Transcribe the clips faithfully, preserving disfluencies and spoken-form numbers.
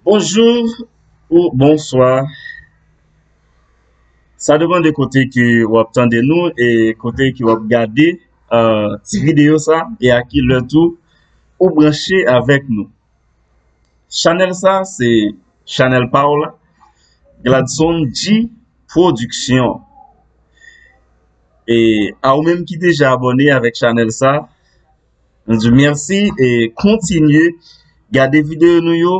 Bonjou ou bonswa. Sa depann de kote ke w ap tande nou e kote ke w ap gade, uh, ti videyo sa e a ki lè tou ou branche avèk nou. Chanèl sa se chanèl pa w la, Gladson G Production. E a ou menm ki deja abòne avèk chanèl sa, nou di w mèsi e kontinye gade videyo nou yo,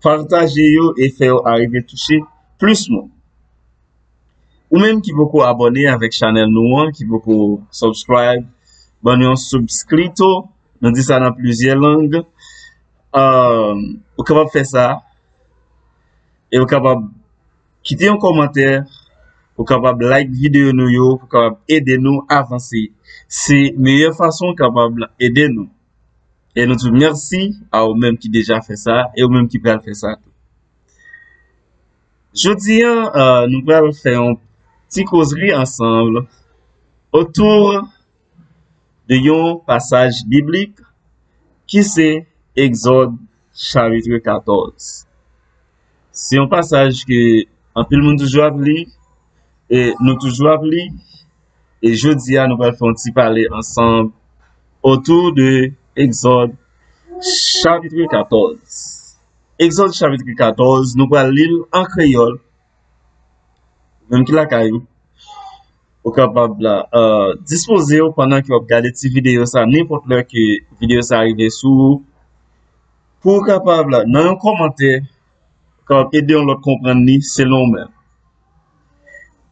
pataje yo e fè yo arive touche plis moun. Ou menm ki poko abòne avèk chanèl nou an, ki poko subscribe, ban nou yon subscrito, nou di sa nan plizyè lang. Um, ou kapab fè sa, e ou kapab kite yon kòmantè, ou kapab like videyo nou yo, ou kapab ede nou avanse. Se meyè fason ou kapab ede nou. E nou di w mèsi a ou menm ki deja fè sa, e ou menm ki pral fè sa tou. Jodi a, uh, nou pral fè yon ti kozri ansanm otou de yon pasaj biblik ki se Egzòd chapit katòz. Se yon pasaj ke anpil moun toujou ap li e nou toujou ap li. E jodi a, nou pral fè yon ti pale ansanm otou de Egzòd chapit katòz. Egzòd chapit katòz, nou pral li l an kreyòl. Menm ki lakay ou, ou kapab la, uh, dispoze w pandan ke w ap gade ti videyo sa, nenpòt lè ke videyo sa rive sou ou, pou w kapab la, nan yon kòmantè, kapab ede yon lòt konprann li selon ou menm.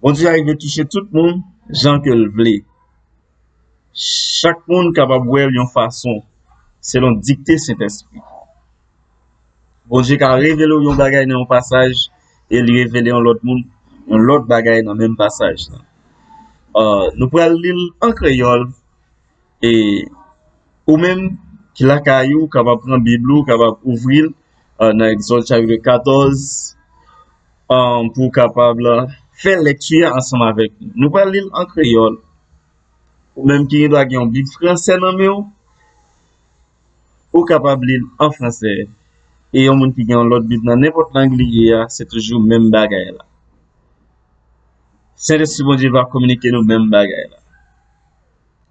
Bondye arive touche tout moun jan ke l vle. Chak moun kapab wè l yon fason, selon dikte Sentespri. Bondye ka revele w yon bagay nan yon pasaj, e li revele yon lòt moun yon lòt bagay nan menm pasaj lan. Uh, nou pral li l an kreyòl, e ou menm ki lakay ou, kapab pran Bib ou, kapab ouvri l, uh, nan Egzòd chapit katòz, um, pou w kapab, uh, fè lèkti a ansanm avèk nou. Nou pral li l an kreyòl. Ou menm ki gen dwa gen yon Bib fransè nan men w, ou kapab li l an fransè. E yon moun ki gen yon lòt Bib nan nenpòt lang li ye a, se toujou menm bagay la. Sentespri Bondye va kominike nou menm bagay la.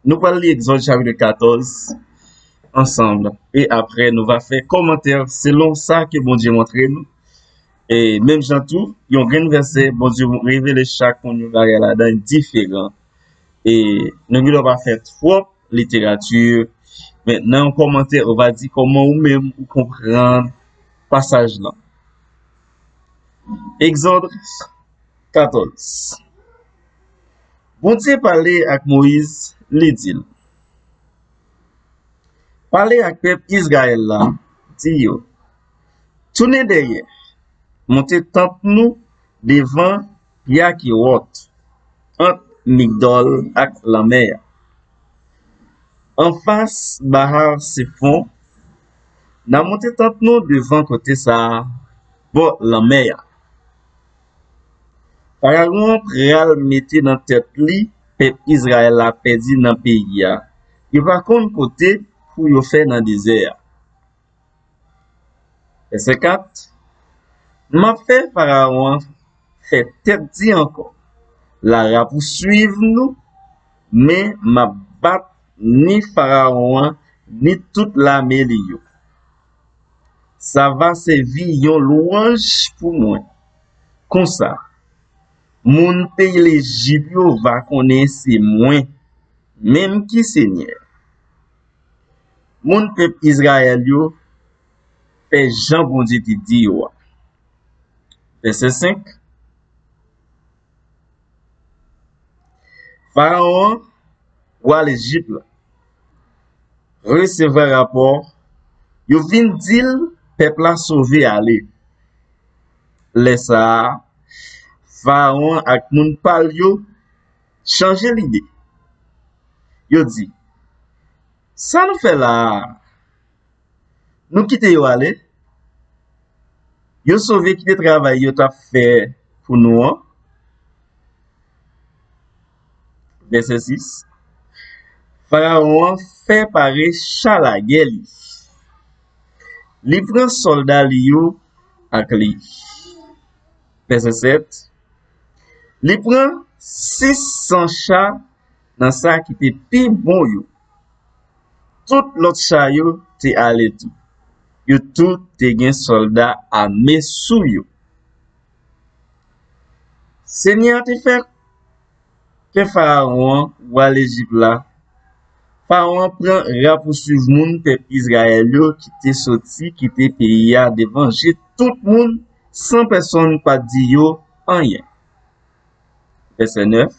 Nou pral li Egzòd chapit katòz ansanm. E apre, nou va fè kòmantè selon sa ke Bondye montre nou. E menm jan tou, yon grenn vèsè, Bondye revele chak moun yon bagay ladan diferan. E nou gen dwa pa fè twòp literati, men nan yon kòmantè, ou va di kòman ou menm ou konprann pasaj lan. Egzòd katòz. Bondye pale ak Moyiz, li di l, pale ak pèp Izrayèl la, di yo, tounen dèyè, monte tant nou devan Pya Keròt, ant Migdòl ak lanmè a, anfas Bahal Sefon, n a monte tant nou devan kote sa a, bò lanmè a. Farawon an pral mete nan tèt li pèp Izrayèl la pèdi nan peyi a. Yo pa konn kote pou yo fè nan dezè a. Vèsè kat. M ap fè Farawon an fè tèt di ankò. Lari ap pousuiv nou, men m ap bat ni Farawon an, ni tout lame li yo. Sa va sèvi yon lwanj pou mwen. Konsa, moun peyi Lejip yo va konnen se mwen menm ki Senyè. Moun pèp Izrayèl yo fè jan Bondye te di yo a. Vèsè senk. Farawon an, wa Lejip la, resevwa rapò, yo vin di l pèp la sove ale. Lè sa a, Farawon ak moun pa l yo chanje lide. Yo di, sa nou fè la a? Nou kite yo ale. Yo sove kite travay yo t ap fè pou nou an. Vèsè sis. Farawon an fè pare cha lagè li. Li pran sòlda li yo ak li. Vèsè sèt. Li pran sis san cha nan sa ki te pi bon yo. Tout lòt cha yo te ale tou. Yo tout te gen sòlda ame sou yo. Senyè a te fè kè Farawon an, wa Lejip la. Farawon an pran rapousuiv moun pèp Izrayèl yo ki te soti kite peyi a devan je tout moun, san pèsonn pa t di yo anyen. Vèsè nèf.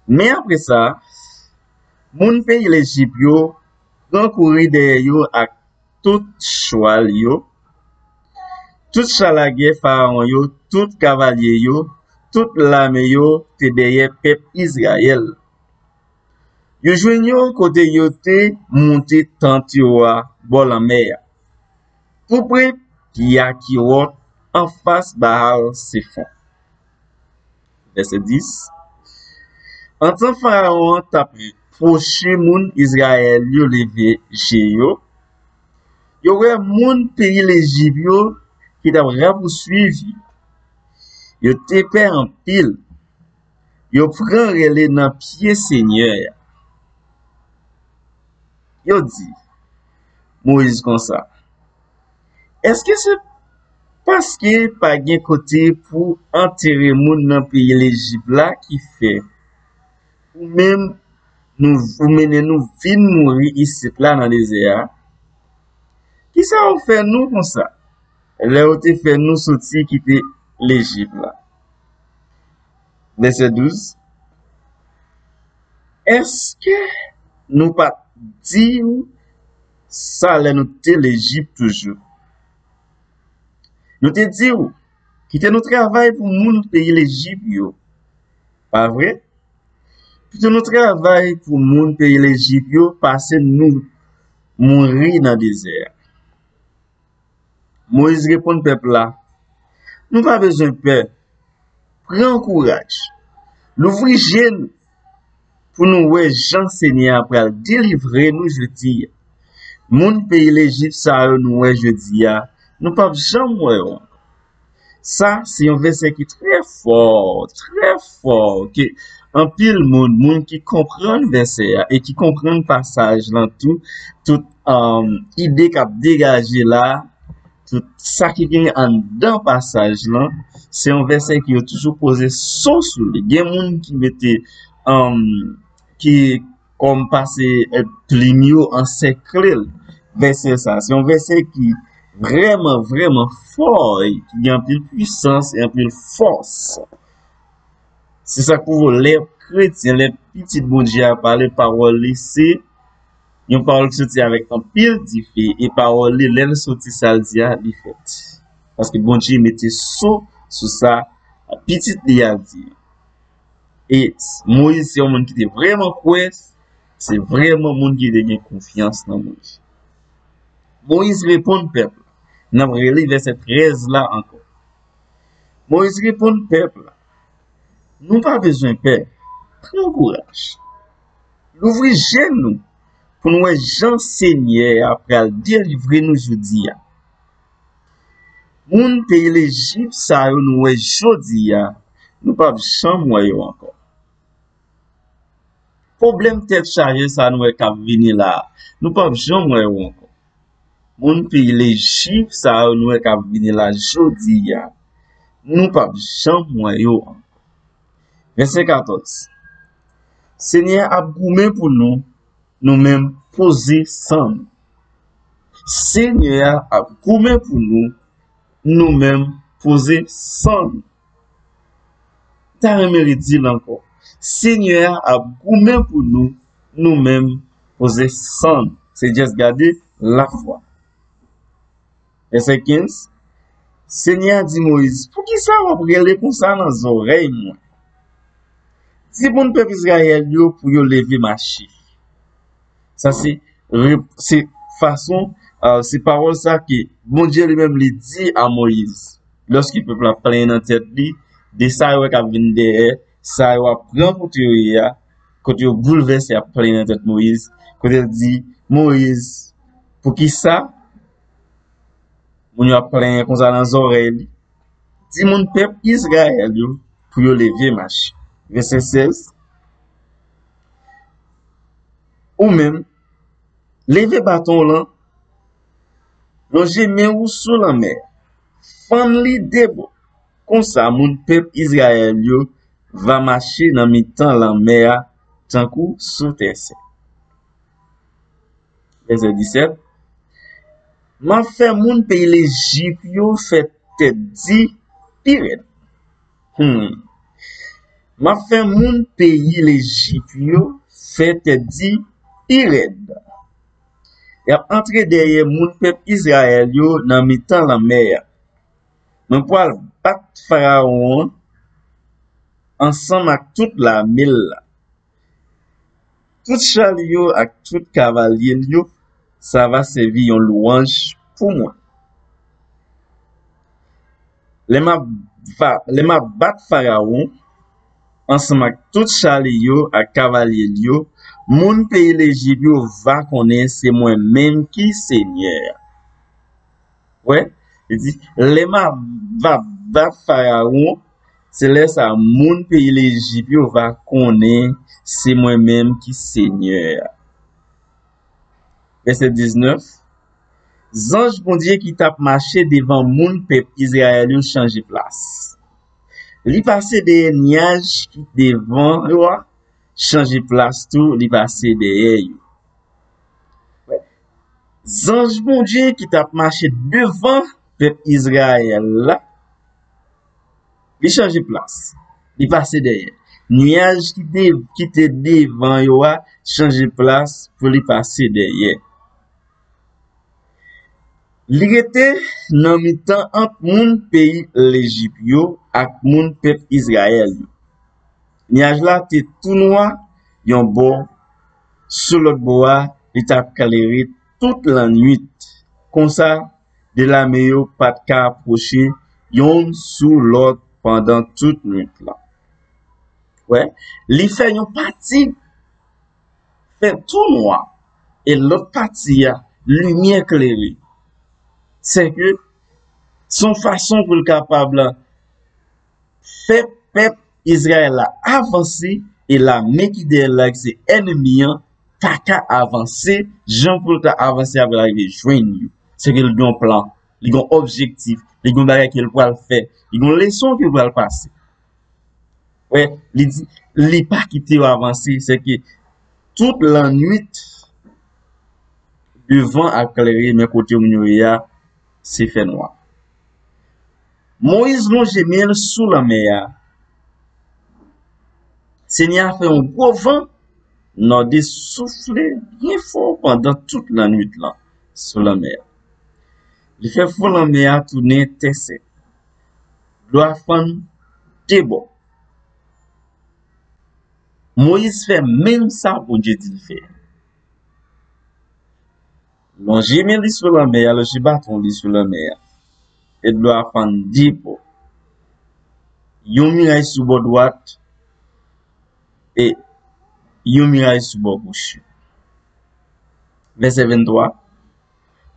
Men apre sa, moun peyi Lejip yo pran kouri dèyè yo ak tout chwal yo, tout cha lagè Farawon yo, tout kavalye yo, tout lame yo te dèyè pèp Izrayèl. Yo jwenn yo kote yo te monte tant yo a bò lanmè a, tou pre Pi-Akiròt, anfas Baal-Sefon. Vèsè dis. Antan Farawon an t ap pwoche moun Izrayèl yo leve je yo, yo wè moun peyi Lejip yo ki t ap rapousuiv yo. Yo te pè anpil. Yo pran rele nan pye Senyè a. Yo di Moyiz konsa, èske se paske pa gen kote pou antere moun nan peyi Lejip la ki fè ou menm nou, ou mennen nou vin mouri isit la nan dezè a? Kisa ou fè nou konsa lè ou te fè nou soti kite Lejip la? Vèsè douz. Èske nou pa t di w sa lè nou te Lejip toujou? Nou te di w, kite nou travay pou moun peyi Lejip yo. Pa vre? Pito nou travay pou moun peyi Lejip yo pase nou mouri nan dezè a. Moyiz reponn pèp la, nou pa bezwen pè. Pran kouraj. Louvri je nou pou nou wè jan Senyè a pral delivre nou jodi a. Moun peyi Lejip sa yo nou wè jodi a, nou p ap janm wè yo ankò. Sa se yon vèsè ki trè fò, trè fò, ke anpil moun, moun ki konprann vèsè a e ki konprann pasaj lan tou, tout, um, ide k ap degaje la, tout sa ki gen anndan pasaj lan, se yon vèsè ki yo toujou poze so sou li. Gen moun ki mete, um, ki kòm pase, eh, plim yo ansèkle l. Vèsè sa, se yon vèsè ki vrèman, vrèman fò, e ki gen anpil pwisans e anpil fòs. Se sa k pwouve w, lè kretyen, lè pitit Bondye a pale, pawòl li se yon pawòl ki soti avèk anpil dife, e pawòl li, lè l soti, sa l di a, li fèt. Paske Bondye mete so sou sa pitit li a di. E Moyiz se yon moun ki te vrèman kwè, se vrèman moun ki te gen konfyans nan Bondye. Moyiz reponn pèp la. N ap reli vèsè trèz la ankò. Moyiz reponn pèp la, nou pa bezwen pè. Pran kouraj. Louvri je nou pou n wè jan Senyè a pral delivre nou jodi a. Moun peyi Lejip sa yo nou wè jodi a, nou p ap janm wè yo ankò. Pwoblèm tèt chaje sa nou wè k ap vini la a, nou p ap janm wè yo ankò. Moun peyi Lejip sa yo nou wè k ap vini la jodi a, nou p ap janm wè yo ankò. Vèsè katòz. Senyè a ap goumen pou nou, nou menm poze san nou. Senyè a ap goumen pou nou, nou menm poze san nou. Ta renmen redi l ankò. Senyè a ap goumen pou nou, nou menm poze san nou. Se just gade lafwa. Vèsè kenz. Senyè a di Moyiz, poukisa w ap rele konsa nan zòrèy mwen? Di moun pèp Izrayèl yo pou yo leve mache. Sa se, se fason, euh, se pawòl sa ke Bondye li menm li di a Moyiz. Lòske pèp la plenyen nan tèt li, de sa yo wè k ap vin dèyè, sa yo ap pran kote yo ye a, kote yo boulvèse ap plenyen nan tèt Moyiz, kote l di, Moyiz, poukisa? Moun yo ap plenyen konsa nan zòrèy li. Di moun pèp Izrayèl yo pou yo leve mache. Vèsè sèz. Ou menm, leve baton w lan, lonje men ou sou lanmè a, fann li de bò. Konsa, moun pèp Izrayèl yo va mache nan mitan lanmè a tankou sou tè sèk. Vèsè disèt. M ap fè moun peyi Lejip yo fè tèt di pi rèd. Hmm. M ap fè moun peyi Lejip yo fè tèt di pi rèd. Y ap antre dèyè moun pèp Izrayèl yo nan mitan lanmè a. Mwen pral bat Farawon an ansanm ak tout lame l la. Tout cha li yo ak tout kavalye li yo, sa va sèvi yon lwanj pou mwen. Lè m ap va, lè m ap bat Farawon, ansanm ak tout cha li yo ak kavalye li yo, moun peyi Lejip yo va konnen se mwen menm ki Senyè a. Wè, li di, lè m ap va bat Farawon, se lè sa a moun peyi Lejip yo va konnen se mwen menm ki Senyè a. Vèsè diznèf. Zanj Bondye ki t ap mache devan moun pèp Izrayèl yo chanje plas. Li pase dèyè nyaj ki devan yo a, chanje plas tou, li pase dèyè yo. Zanj Bondye ki t ap mache devan pèp Izrayèl la, li chanje plas. Li pase dèyè. Nyaj ki te, ki te devan yo a chanje plas pou li pase dèyè. Li rete nan mitan ant moun peyi Lejip yo ak moun pèp Izrayèl yo. Nyaj la te tou nwa yon bò, sou lòt bò a, li t ap klere tout lannwit. Konsa, de lame yo pa t ka apwoche yonn sou lòt pandan tout nwit lan. Wè, li fè yon pati fè tou nwa, e lòt pati a, limyè klere. Sèke, se yon fason pou l kapab fè pèp Izrayèl la avanse, e lame ki dèyè l la, ki se ènmi an, pa ka avanse jan pou l ta avanse, apre l rive jwenn yo. Sèke l gen yon plan, li gen yon objektif, li gen yon bagay ke l pral fè, li gen yon leson ke l pral pase. Wè, li di, li pa kite yo avanse, sèke tout lannwit, devan ap klere, men kote moun yo ye a, se fènwa. Moyiz lonje men l sou lanmè a. Senyè a fè yon gwo van nòdis soufle byen fò pandan tout lannwit lan sou lanmè a. Li fè fon lanmè a tounen tè sèk. Dlo a fann de bò. Moyiz fè menm sa Bondye di l fè. Lonje men li sou lanmè a, lonje baton li sou lanmè a. E dlo a fann de bò. Yon miray sou bò dwat e yon miray sou bò goch. Vèsè venntwa.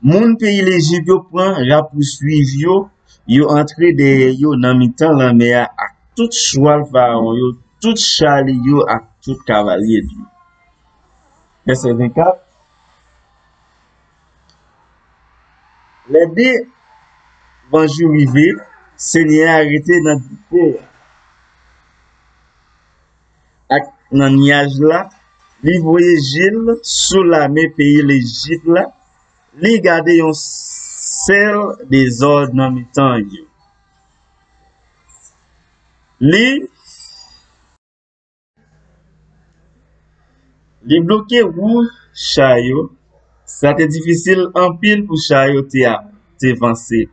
Moun peyi Lejip yo pran rapouswiv yo, yo antre dèyè yo nan mitan lanmè a ak tout chwal Farawon yo, tout cha li yo ak tout kavalye li yo. Vèsè vennkat. Lè de van jou rive, Senyè a rete nan dipè a ak nan nyaj la, li voye je l sou lame peyi Lejip la, li gade yon sèl dezòd nan mitan yo. Li, li bloke wou cha yo, sa te difisil anpil pou cha yo te, te vanse.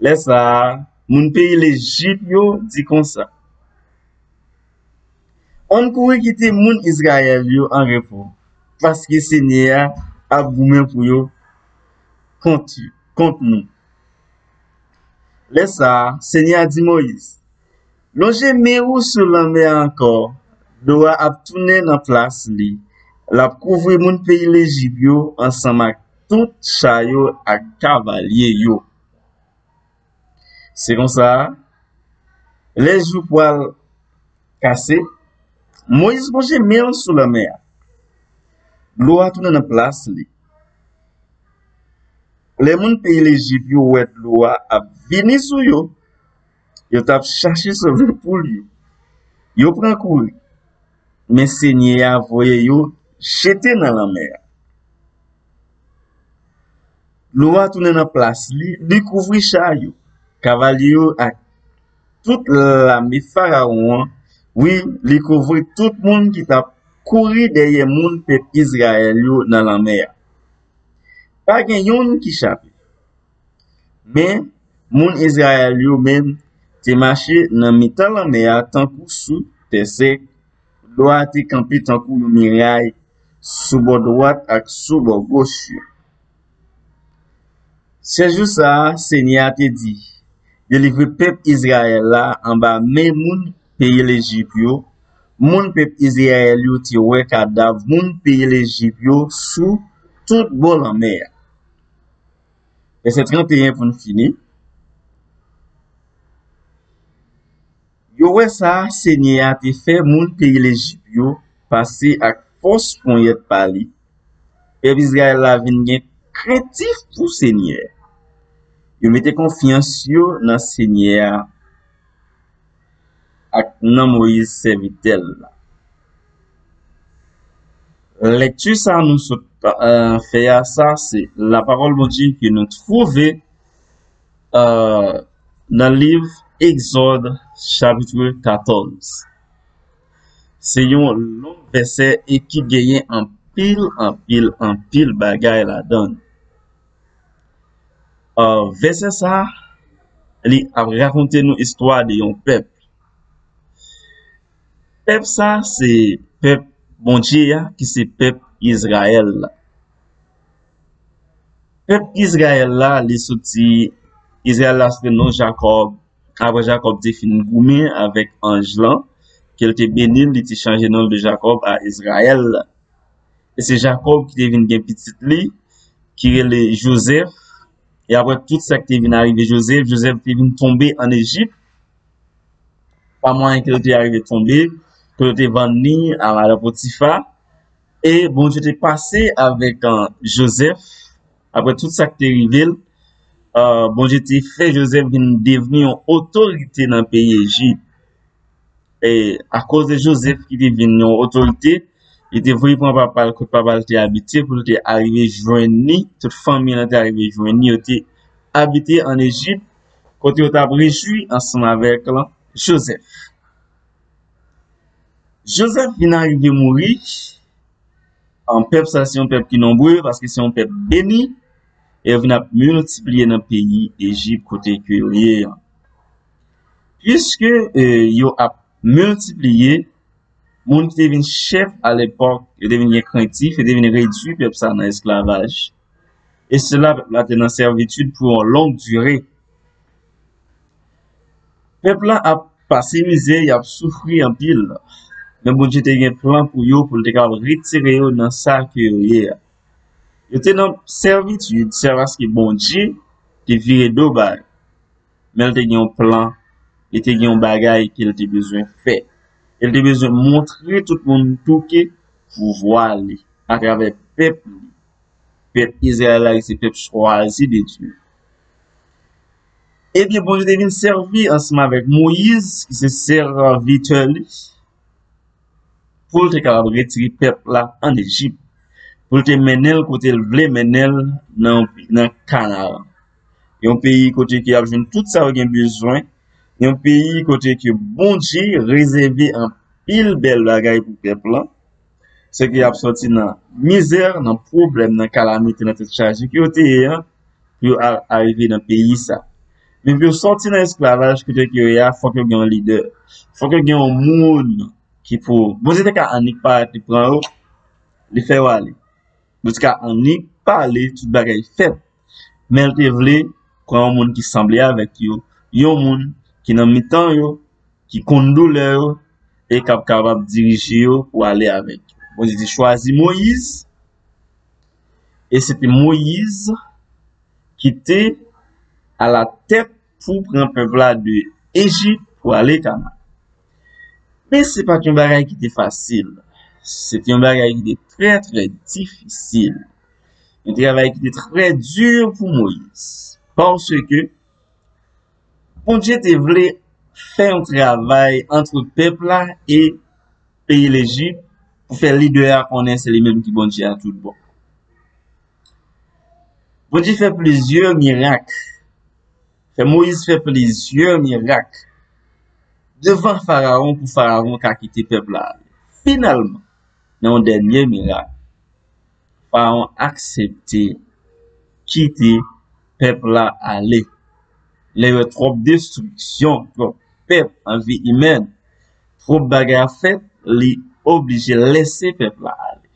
Lè sa a, moun peyi Lejip yo di konsa, ann kouri kite moun Izrayèl yo an repo, paske Senyè a ap goumen pou yo kont, kont nou. Lè sa a, Senyè a di Moyiz, lonje men ou sou lanmè a ankò, dlo a ap tounen nan plas li, l ap kouvri moun peyi Lejip yo ansanm ak tout cha yo ak kavalye yo. Se konsa, lè jou pral kase, Moyiz lonje men l sou lanmè a. Dlo a tounen nan plas li. Lè moun peyi Lejip yo wè dlo a ap vini sou yo, yo t ap chache sove poul yo. Yo pran kouri, men Senyè a voye yo jete nan lanmè a. Dlo a tounen nan plas li, li kouvri cha yo, kavalye yo ak tout lame Farawon an. Wi, li kouvri tout moun ki t ap kouri dèyè moun pèp Izrayèl yo nan lanmè a. Pa gen youn ki chape. Men, moun Izrayèl yo menm te mache nan mitan lanmè a tankou sou tè sèk. Dlo a te kanpe tankou yon miray sou bò dwat ak sou bò goch yo. Se jou sa a, Senyè a te di, delivre pèp Izrayèl la anba men moun peyi Lejip yo. Moun pèp Izrayèl yo te wè kadav moun peyi Lejip yo sou tout bò lanmè a. Vèsè trannteyen pou n fini. Yo wè sa Senyè a te fè moun peyi Lejip yo pase ak fòs ponyèt pa li. Pèp Izrayèl la vin gen krentif pou Senyè. Yo mete konfyans yo nan Senyè a ak nan Moyiz sèvitè l la. Lekti sa nou sot uh, fè a, sa se lapawòl Bondye ke nou twouve uh, nan liv Egzòd chapit katòz. Se yon long vèsè e ki genyen anpil, anpil, anpil bagay ladan l. Uh, vèsè sa, li ap rakonte nou istwa de yon pèp. Pèp sa se pèp Bondye a, ki se pèp Izrayèl la. Pèp Izrayèl la, li soti, Izrayèl la se te non Jakòb. Apre Jakòb te fin goumen avèk anj lan, ke l te beni l, li te chanje non l de Jakòb a Izrayèl. E se Jakòb ki te vin gen pitit li, ki rele Jozèf. E apre tout sa ki te vin arive Jozèf, Jozèf te vin tonbe ann Ejip. Pa mwayen ke l te arive tonbe, ke l te vann li a madan Potifa. E Bondye te pase avèk uh, Jozèf, apre tout sa ki te rive l, uh, Bondye te fè Jozèf vin devni yon otorite nan peyi Ejip. E akoz de Jozèf ki te vin yon otorite, li te voye pran papa l kot papa l te abite pou l te arive jwenn li, tout fanmi l te arive jwenn li, yo te abite ann Ejip, kote yo t ap rejwi ansanm avèk lan Jozèf. Jozèf vin arive mouri. An pèp sa se yon pèp ki nonbre paske se yon pèp beni e yo vin ap miltipliye nan peyi Ejip kote ke yo ye an. Piske eh, yo ap miltipliye, moun ki te vin chèf alepòk, yo te vin gen krentif, yo te vin redui pèp sa nan esklavaj. E sila pèp la te nan sèvitid pou yon long dire. Pèp la ap pase mizè, y ap soufri anpil. Men Bondye te gen plan pou yo, pou l te kapab retire yo nan sa ke yo ye a. Yo te nan sèvitid, se paske Bondye te vire do ba yo. Men l te gen yon plan, li te gen yon bagay ke l te bezwen fè. E l te bezwen montre tout moun tou ke pouvwa li atravè pèp li. Pèp Izrayèl la, ki se pèp chwazi de Dye. Ebyen, Bondye te vin sèvi ansanm avèk Moyiz, ki se sèvitè li, pou l te kapab retire pèp la ann Ejip, pou l te mennen l kote l vle mennen l nan, nan Kanaran. Yon peyi kote ke y ap jwenn tout sa yo gen bezwen, yon peyi kote ke Bondye rezève anpil bèl bagay pou pèp lan. Se ke y ap sòti nan mizè, nan pwoblèm, nan kalamite, nan tèt chaje ke yo te ye an, pou yo a- arive nan peyi sa. Men pou yo sòti nan esklavaj kote ke yo ye a, fòk yo gen yon lidè. Fòk yo gen yon moun ki pou, Bondye te ka annik parèt li pran yo, li fè yo ale. Bondye te ka annik pale, tout bagay fèt. Men l te vle pran yon moun ki sanble avèk yo, yon moun ki nan mitan yo, ki konn doulè yo, e k ap kapab dirije yo pou ale avèk yo. Bondye te chwazi Moyiz, e se te Moyiz ki te alatèt pou pran pèp la de Ejip pou ale Kanan. Men se pa t yon bagay ki te fasil. Se te yon bagay ki te trè, trè difisil. Yon travay ki te trè di pou Moyiz. Paske Bondye te vle fè yon travay ant pèp la e peyi Lejip pou fè lidè a konnen se li menm ki Bondye a tout bon. Bondye fè plizyè mirak. Fè Moyiz fè plizyè mirak devan Farawon pou Farawon ka kite pèp la ale. Finalman, nan yon dènye mirak, Farawon aksepte kite pèp la ale. Lè yo wè twòp destriksyon, twòp pèt an vi imèn, twòp bagay ap fèt, li oblije lèse pèp la ale.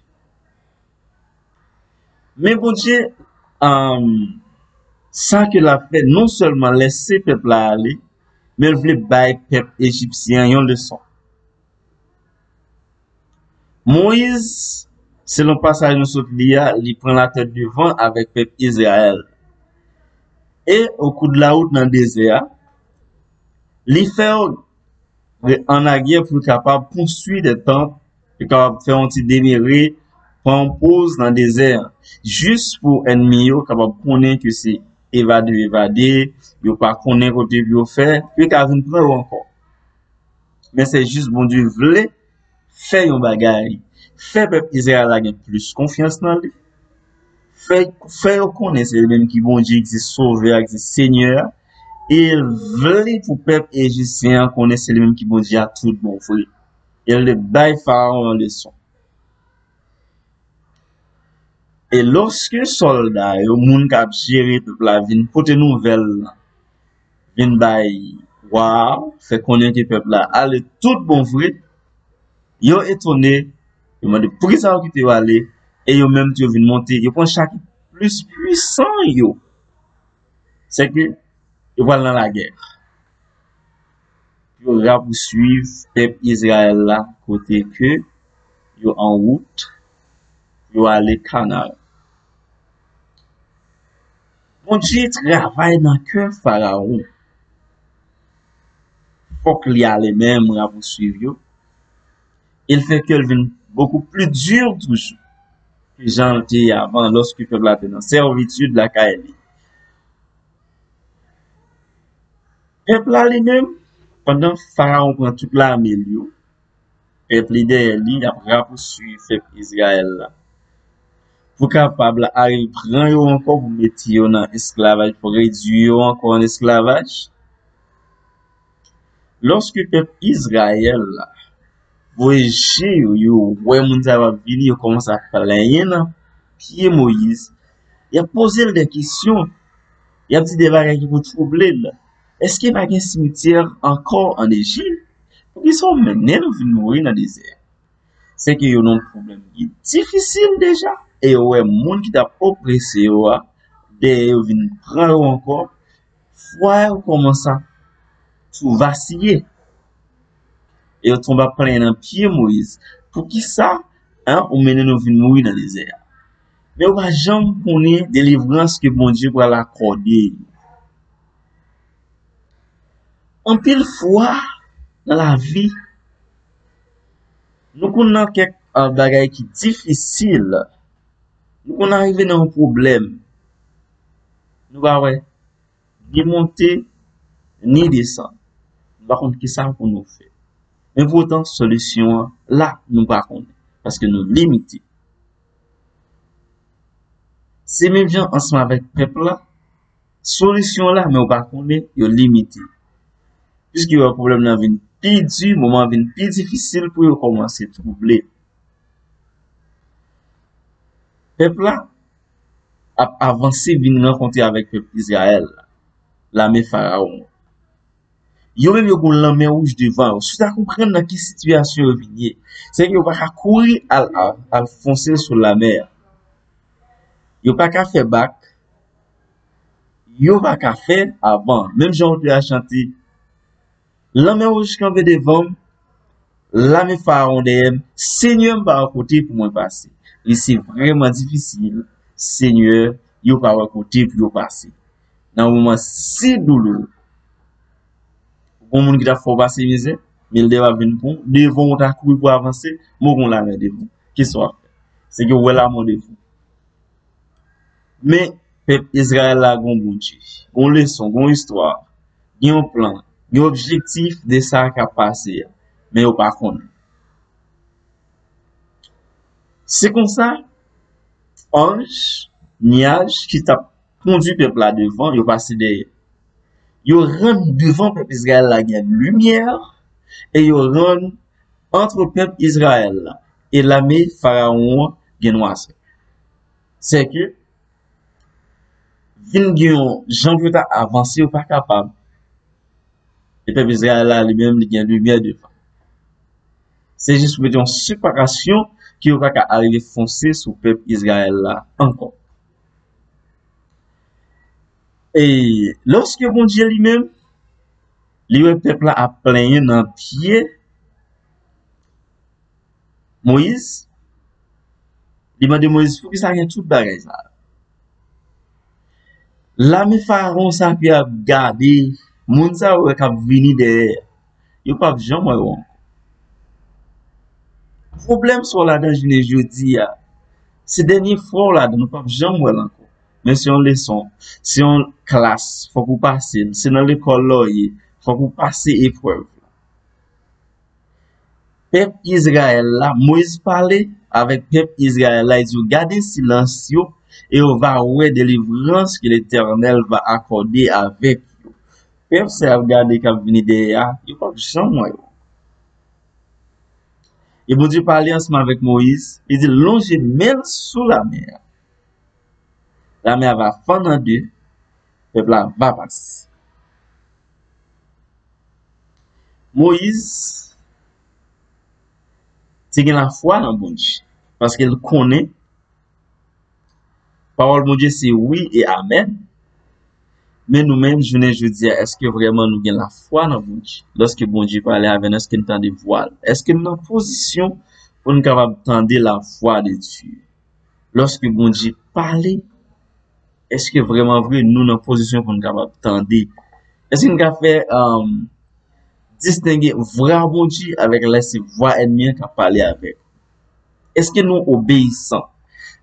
Men Bondye, um, sa ke l ap fè, non sèlman lèse pèp la ale, men l vle bay pèp ejipsyen an yon leson. Moyiz, selon pasaj nou sot li a, li pran latèt devan avèk pèp Izrayèl. E okou de lawout nan dezè a, li fè yo re-, an aryè pou yo kapab konstwi de tanp, yo kapab fè yon ti demere, pran yon poz nan dezè a, jis pou ènmi yo kapab konnen ke se evade yo evade, yo pa konnen kote pou yo fè, yo ka vin pran yo ankò. Men se jis Bondye vle fè yon bagay, fè pèp Izrayèl la gen plis konfyans nan li, fè, fè yo konnen se li menm ki Bondye, ki se Sovè a, ki se Senyè a, e l vle pou pèp ejipsyen an konnen se li menm ki Bondye a tout bon vre. E l te bay Farawon yon leson. E lòske sòlda yo, moun k ap jere pèp la, vin pote nouvèl lan, vin bay wa a, fè konnen ke pèp la ale tout bon vre, yo etone, yo mande poukisa yo kite yo ale, e yo menm tou yo vin monte, yo pran cha ki plis pwisan yo. Sèke yo pral nan lagè. Pou yo rapouswiv pèp Izrayèl la kote ke yo an wout pou yo ale Kanan. Bondye travay nan kè Farawon. Fòk li ale menm rapouswiv yo. E l fè kè l vin bokou pli di toujou ke jan l te ye avan, lòske pèp la te nan sèvitid lakay li. Pèp la li menm, pandan Farawon pran tout lame l yo, pèp li dèyè li, y ap rapouswiv pèp Izrayèl la. Pou kapab la arive pran yo ankò, pou mete yo nan esklavaj, pou redwi yo ankò an esklavaj. Lòske pèp Izrayèl la voye je yo, yo wè moun sa yo ap vini, yo kòmanse ap plenyen nan pye Moyiz. Y ap poze l de kesyon. Y ap di de bagay ki pou twouble l. Èske pa gen simityè ankò an Ejip? Poukisa w mennen nou vin mouri nan dezè? Se ke yo nan yon pwoblèm ki difisil deja, e yo wè moun ki t ap oprese yo a, dèyè yo vin pran yo ankò, fwa yo kòmanse ap tou vasiye. E yo tonbe ap plenyen nan pye Moyiz. Poukisa, en, ou mennen nou vin mouri nan dezè a? Men yo pa janm konnen delivrans ke Bondye pral akòde yo. Anpil fwa nan lavi, nou konn nan kèk, ah, bagay ki difisil. Nou konn arive nan yon pwoblèm. Nou pa wè ni monte, ni desann. Nou pa konn kisa pou nou fè. Men poutan, solisyon an la, nou pa konnen. Paske nou limite. Se menm jan ansanm avèk pèp la, solisyon la, men ou pa konnen, yo limite. Piske yo wè pwoblèm nan vin pi di, moman an vin pi difisil pou yo kòmanse twouble. Pèp la ap avanse vin rankontre avèk pèp Izrayèl la, lame Farawon. Yo menm yo gon lanmè wouj devan yo. Si w ta konprann nan ki sitiyasyon yo vin ye, se ke yo pa ka kouri al, al, al fonse sou lamè a. Yo pa ka fè bak. Yo pa ka fè avan. Menm jan yo te a chante, lanmè wouj kanpe devan m, lame Farawon dèyè m, Senyè m pa wè kote pou mwen pase. E se vrèman difisil, Senyè, yo pa wè kote pou yo pase. Nan yon moman si douloure, Gon moun ki t ap fè w pase mizè, men l deja vin pran w. Devan w ta kouri pou avanse, men w gon lamè devan w. Kisa w ap fè? Se ke w wè lamò devan w. Men, pèp Izrayèl la gon Bondye, gon leson, gon istwa, gen yon plan, gen objektif de sa k ap pase a, men yo pa konnen. Se konsa, anj, nyaj ki t ap kondui pèp la devan, yo pase dèyè. Yo rann devan pèp Izrayèl la gen limyè, e yo rann antre pèp Izrayèl la e lame Farawon an gen nwasè. Sèke vin gen yon jan pou yo ta avanse, yo pa kapab. E pèp Izrayèl la, li menm, li gen limyè devan. Se jis pou mete yon separasyon ke yo pa ka arive fonse sou pèp Izrayèl la ankò. E lòske Bondye li menm, li wè pèp la ap plenyen nan pye Moyiz, li mande Moyiz, "Poukisa gen tout bagay sa a? Lame Farawon sa a ki ap gade, moun sa yo k ap vini dèyè, yo p ap janm wè yo ankò." Pwoblèm sa w ladan jounen jodi a, se dènye fwa w ladan, ou p ap janm wè l ankò. Men se yon leson, se yon klas, fòk ou pase l. Se nan lekòl la w ye, fòk ou pase eprèv la. Pèp Izrayèl la, Moyiz pale avèk pèp Izrayèl la, li di yo, "Gade silans yo, e yo va wè delivrans ke Letènèl va akòde avèk yo." Pèp sa y ap gade k ap vini dèyè a, yo p ap janm wè yo. E Bondye pale ansanm avèk Moyiz, li di l lonje men l sou lamè a. Lamè a va fann an de, pèp la va pase. Moyiz te gen lafwa nan Bondye, paske l konnen pawòl Bondye se wi e amèn. Men nou menm, jounen jodi a, èske vrèman nou gen lafwa nan Bondye? Lòske Bondye pale avè n, èske n tande vwa l? Èske n nan pozisyon pou n kapab tande la voix de Dieu? Lòske Bondye pale, èske vrèman vre nou nan pozisyon pou n kapab tande? Èske n ka fè, um, distenge vwa Bondye avèk lè se vwa ènmi an k ap pale avèk? Èske nou obeyisan?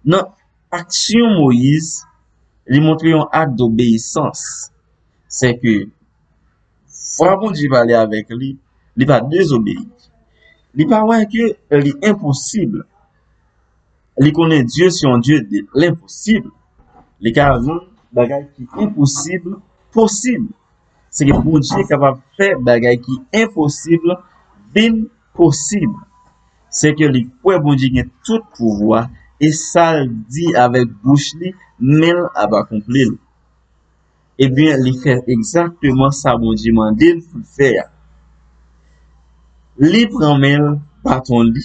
Nan aksyon Moyiz, li montre yon ak dobeyisans. Sèke vwa Bondye pale avèk li, li pa dezobeyi. Li pa wè ke li enposib. Li konnen Dye se yon Dye de lenposib. Li ka rann bagay ki enposib posib. Se ke Bondye kapab fè bagay ki enposib vin posib. Se ke li kwè Bondye gen tout pouvwa, e sa l di avèk bouch li, men l ap akonpli l. Ebyen, li fè egzakteman sa Bondye mande l pou l fè a. Li pran men l, baton li,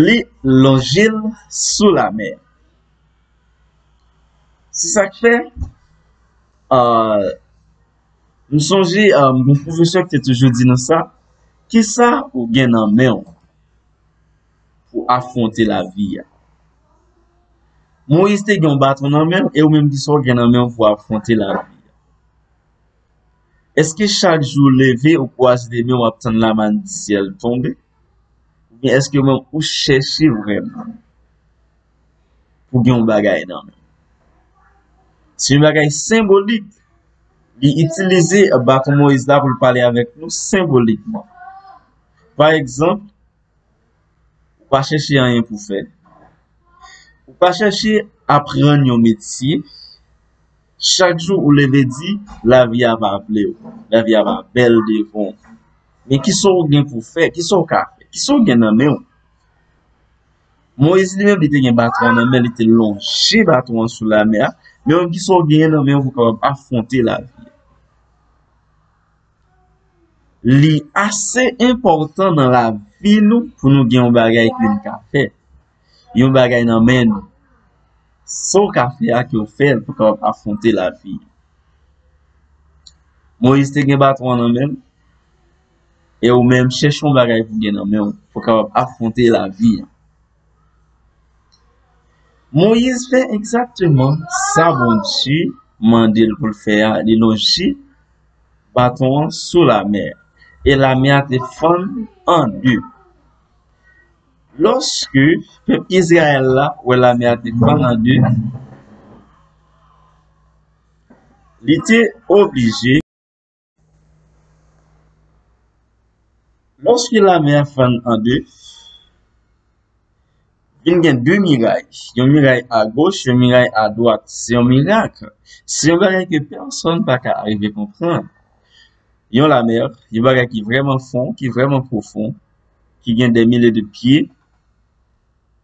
li lonje l sou lamè a. Se sa k fè, ah, m sonje, ah, yon pwofesè ki te toujou di nou sa, "Kisa ou gen nan men w pou afwonte lavi a?" Moyiz te gen yon baton nan men l, e ou menm, kisa w gen nan men w pou afwonte lavi a? Èske chak jou w leve, ou kwaze de men, w ap tann lamann di syèl tonbe? Oubyen èske ou menm ou chèche vrèman pou gen yon bagay nan men w? Se yon bagay senbolik. Li itilize baton Moyiz la pou l pale avèk nou senbolikman. Pa egzanp, ou pa chèche anyen pou fè. Ou pa chèche aprann yon metye. Chak jou ou leve di, lavi a pa vle w. Lavi a pa bèl devan w. Men kisa w gen pou fè? Kisa w ka fè? Kisa w gen nan men w? Moyiz li menm, li te gen baton an nan men, li te lonje baton an sou lamè a. Men w menm, kisa w genyen nan men w pou w kapab afwonte lavi a? Li ase enpòtan nan lavi nou pou nou gen yon bagay ke n ka fè. Yon bagay nan men nou. Sa w ka fè a, ke w fè l pou w kapab afwonte lavi. Moyiz te gen baton an nan men l, e ou menm, chèche yon bagay pou w gen nan men w, pou w kapab afwonte lavi a. Moyiz fè egzakteman sa Bondye mande l pou l fè a, li lonje baton an sou lamè, e lamè a te fann an de. Lòske pèp Izrayèl la wè lamè a te fann an de, li te oblije, lòske lamè a fann an de, vin gen de miray, yon miray agoch, yon miray adwat. Se yon mirak. Se yon bagay ke pèsonn pa ka arive konprann. Yon lamè, yon bagay ki vrèman fon, ki vrèman pwofon, ki gen dè milye de pye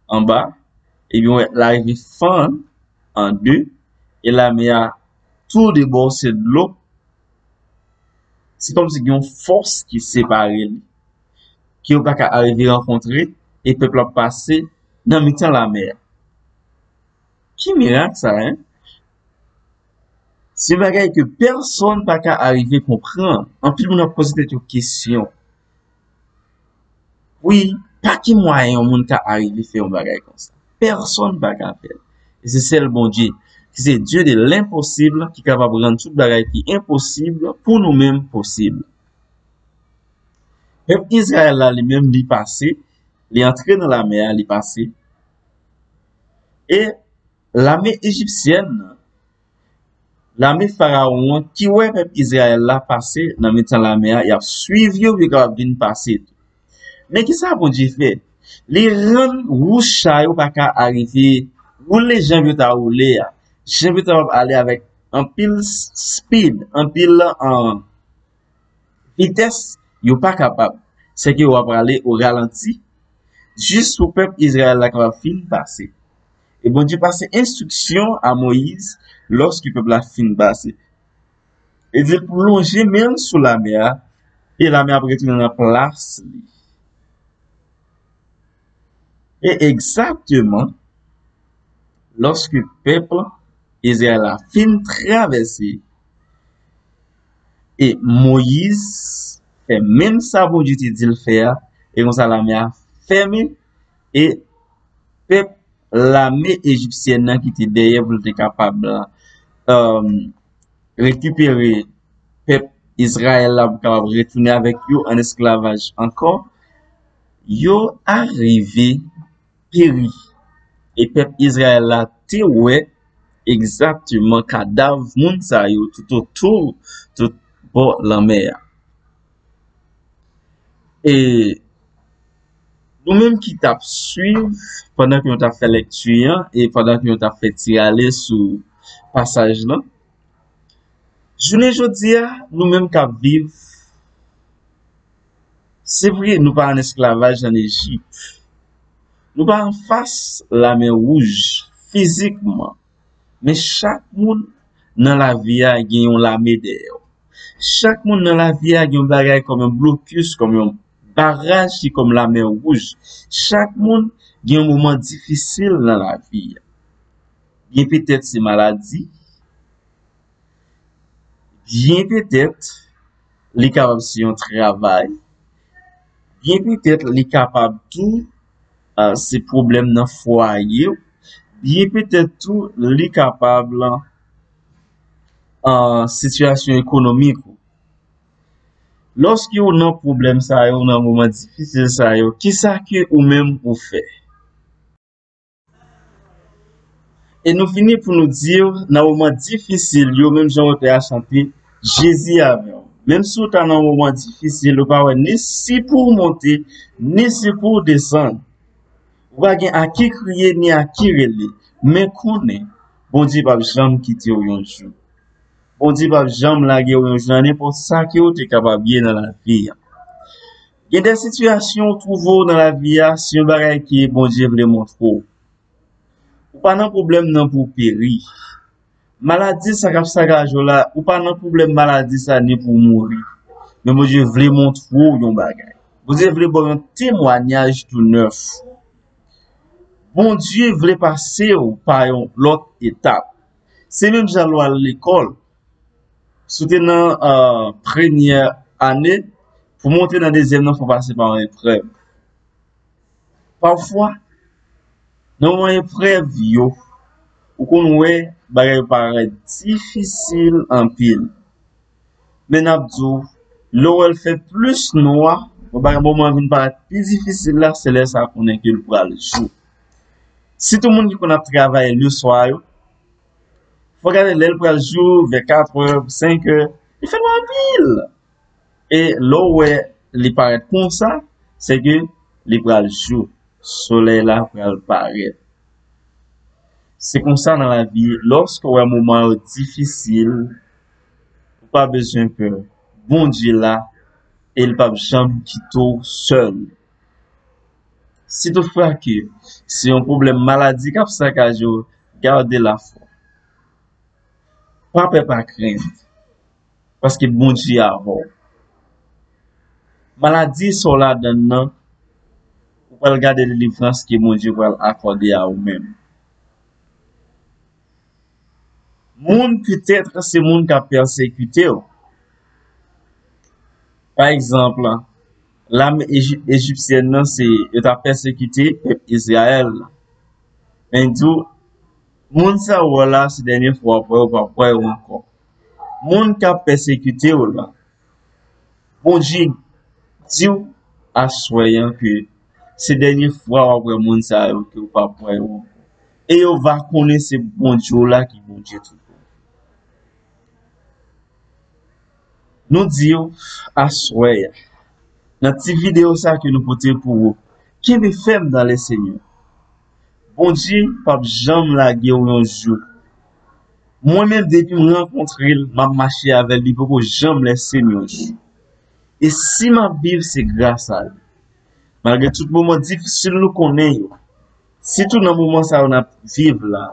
anba, ebyen, l arive fann an de, e lamè a tou de bò se dlo. Se kòmsi gen yon fòs ki separe li, ke yo pa ka arive rankontre, e pèp la ap pase nan mitan lamè a. Ki mirak sa, en? Se bagay ke pèsonn pa ka arive konprann. Anpil moun ap poze tèt yo kesyon. Wi, pa ki mwayen yon moun ka arive fè yon bagay konsa? Pèsonn pa ka fè l. E se sèl Bondye, ki se Dye de lenposib, ki kapab rann tout bagay ki enposib pou nou menm posib. Pèp Izrayèl la, li menm, li pase, li antre nan lamè a, li pase. E lame ejipsyèn nan, lame Farawon an, ki wè pèp Izrayèl la pase nan mitan lamè a, y ap swiv yo, yo kapab vin pase tou. Men ki sa Bondye fè? Li rann wouch sa yo pa ka arive woule jan yo ta woule a. Jan yo ta kapab ale avèk anpil s-, speed, anpil, an, vitès, yo pa kapab. Sèke yo ap ale o ralanti, jis pou pèp Izrayèl la kapab fin pase. E Bondye pase enstriksyon a Moyiz lòske pèp la fin pase. E di l pou lonje men l sou lamè a, e lamè a ap retounen nan plas li. E egzakteman, lòske pèp Izrayèl la fin travèse, e Moyiz fè menm sa Bondye te di l fè a, e konsa lamè a fèmen, e pèp, lame ejipsyèn nan ki te dèyè pou l te kapab, um, rekipere pèp Izrayèl la pou kapab retounen avèk yo an esklavaj ankò, yo arive peri. E pèp Izrayèl la te wè egzakteman kadav moun sa yo toutotou, tout bò lanmè a. E nou menm ki t ap swiv pandan ke nou t ap fè lèkti an e pandan ke nou t ap fè ti rale sou pasaj lan, jounen jodi a, nou menm k ap viv, se vre, nou pa ann esklavaj ann Ejip. Nou pa anfas lamè wouj fizikman. Men chak moun nan lavi a gen yon lame dèyè w. Chak moun nan lavi a gen yon bagay kòm yon blokis, kòm yon baraj ki kòm lamè wouj. Chak moun gen yon moman difisil nan lavi a. Byen petèt se maladi, byen petèt li kapab se yon travay, byen petèt li kapab tou, ah, se pwoblèm nan fwaye w, byen petèt tou li kapab, ah, sitiyasyon ekonomik ou. Lòske w nan pwoblèm sa yo, nan moman difisil sa yo, kisa ke ou menm ou fè? E nou fini pou nou di w, nan moman difisil yo, menm jan otè a chante, Jezi avè w. Menm si w ta nan moman difisil, ou pa wè ni si pou w monte, ni si pou w desann. Ou pa gen a ki kriye, ni a ki rele. Men konnen, Bondye p ap janm kite w yon jou. Bondye p ap janm lage w yon jou nan nenpòt sa ke w te kapab ye nan lavi a. Gen de sitiyasyon w twouve w nan lavi a, se yon bagay ke Bondye vle montre w. Ou pa nan pwoblèm nan pou w peri. Maladi sa k ap sakaje w la, ou pa nan pwoblèm maladi sa ni pou w mouri. Men Bondye vle montre w yon bagay. Bondye vle ba w yon temwayaj tou nèf. Bondye vle pase w pa yon lòt etap. Se menm jan lè w al lekòl. Si w te nan, ah, premyè ane, pou w monte nan dezyèm nan, fò w pase pa yon eprèv. Pafwa, nan moman eprèv yo, ou konn wè bagay yo parèt difisil anpil. Men n ap di w, lè w wè l fè plis nwa, bon, bagay moman vin parèt pi difisil la, se lè sa konnen ke l pral jou. Sitou moun ki konn ap travay leswa yo, fò gade lè l pral jou, vè katrè, senkè, li fè nwa anpil. E lè w wè li parèt konsa, se ke li pral jou. Solèy la pral parèt. Se konsa nan lavi, lòske w wè moman yo difisil, ou pa bezwen pè. Bondye la, e l p ap janm kite w sèl. Si toutfwa ke se yon pwoblèm maladi k ap sakaje w, gade lafwa. Pa pè, pa krent, paske Bondye avè w. Maladi sa w ladann nan, ou pral gade delivrans ke Bondye pral akòde a ou menm. Moun, petèt, se moun k ap pèsekite w. Pa egzanp, lame Eji-, ejipsyèn nan, se yo t ap pèsekite pèp Izrayèl la. Men di w, moun sa w wè la, se dènye fwa w ap wè yo, w p ap wè yo ankò. Moun k ap pèsekite w la, Bondye di w aswè an ke se dènye fwa w ap wè moun sa yo, ke w p ap wè yo ankò. E yo va konnen se Bondye w la ki Bondye tout. Nou di w aswè a, nan ti videyo sa ke nou pote pou ou, kenbe fèm nan Lesenyè. Bondye p ap janm lage w yon jou. Mwen menm, depi m rankontre l, m ap mache avè l, li poko janm lèse m yon jou. E si m ap viv, se gras a li. Malgre tout moman difisil nou konnen yo, sitou nan moman sa yo n ap viv la,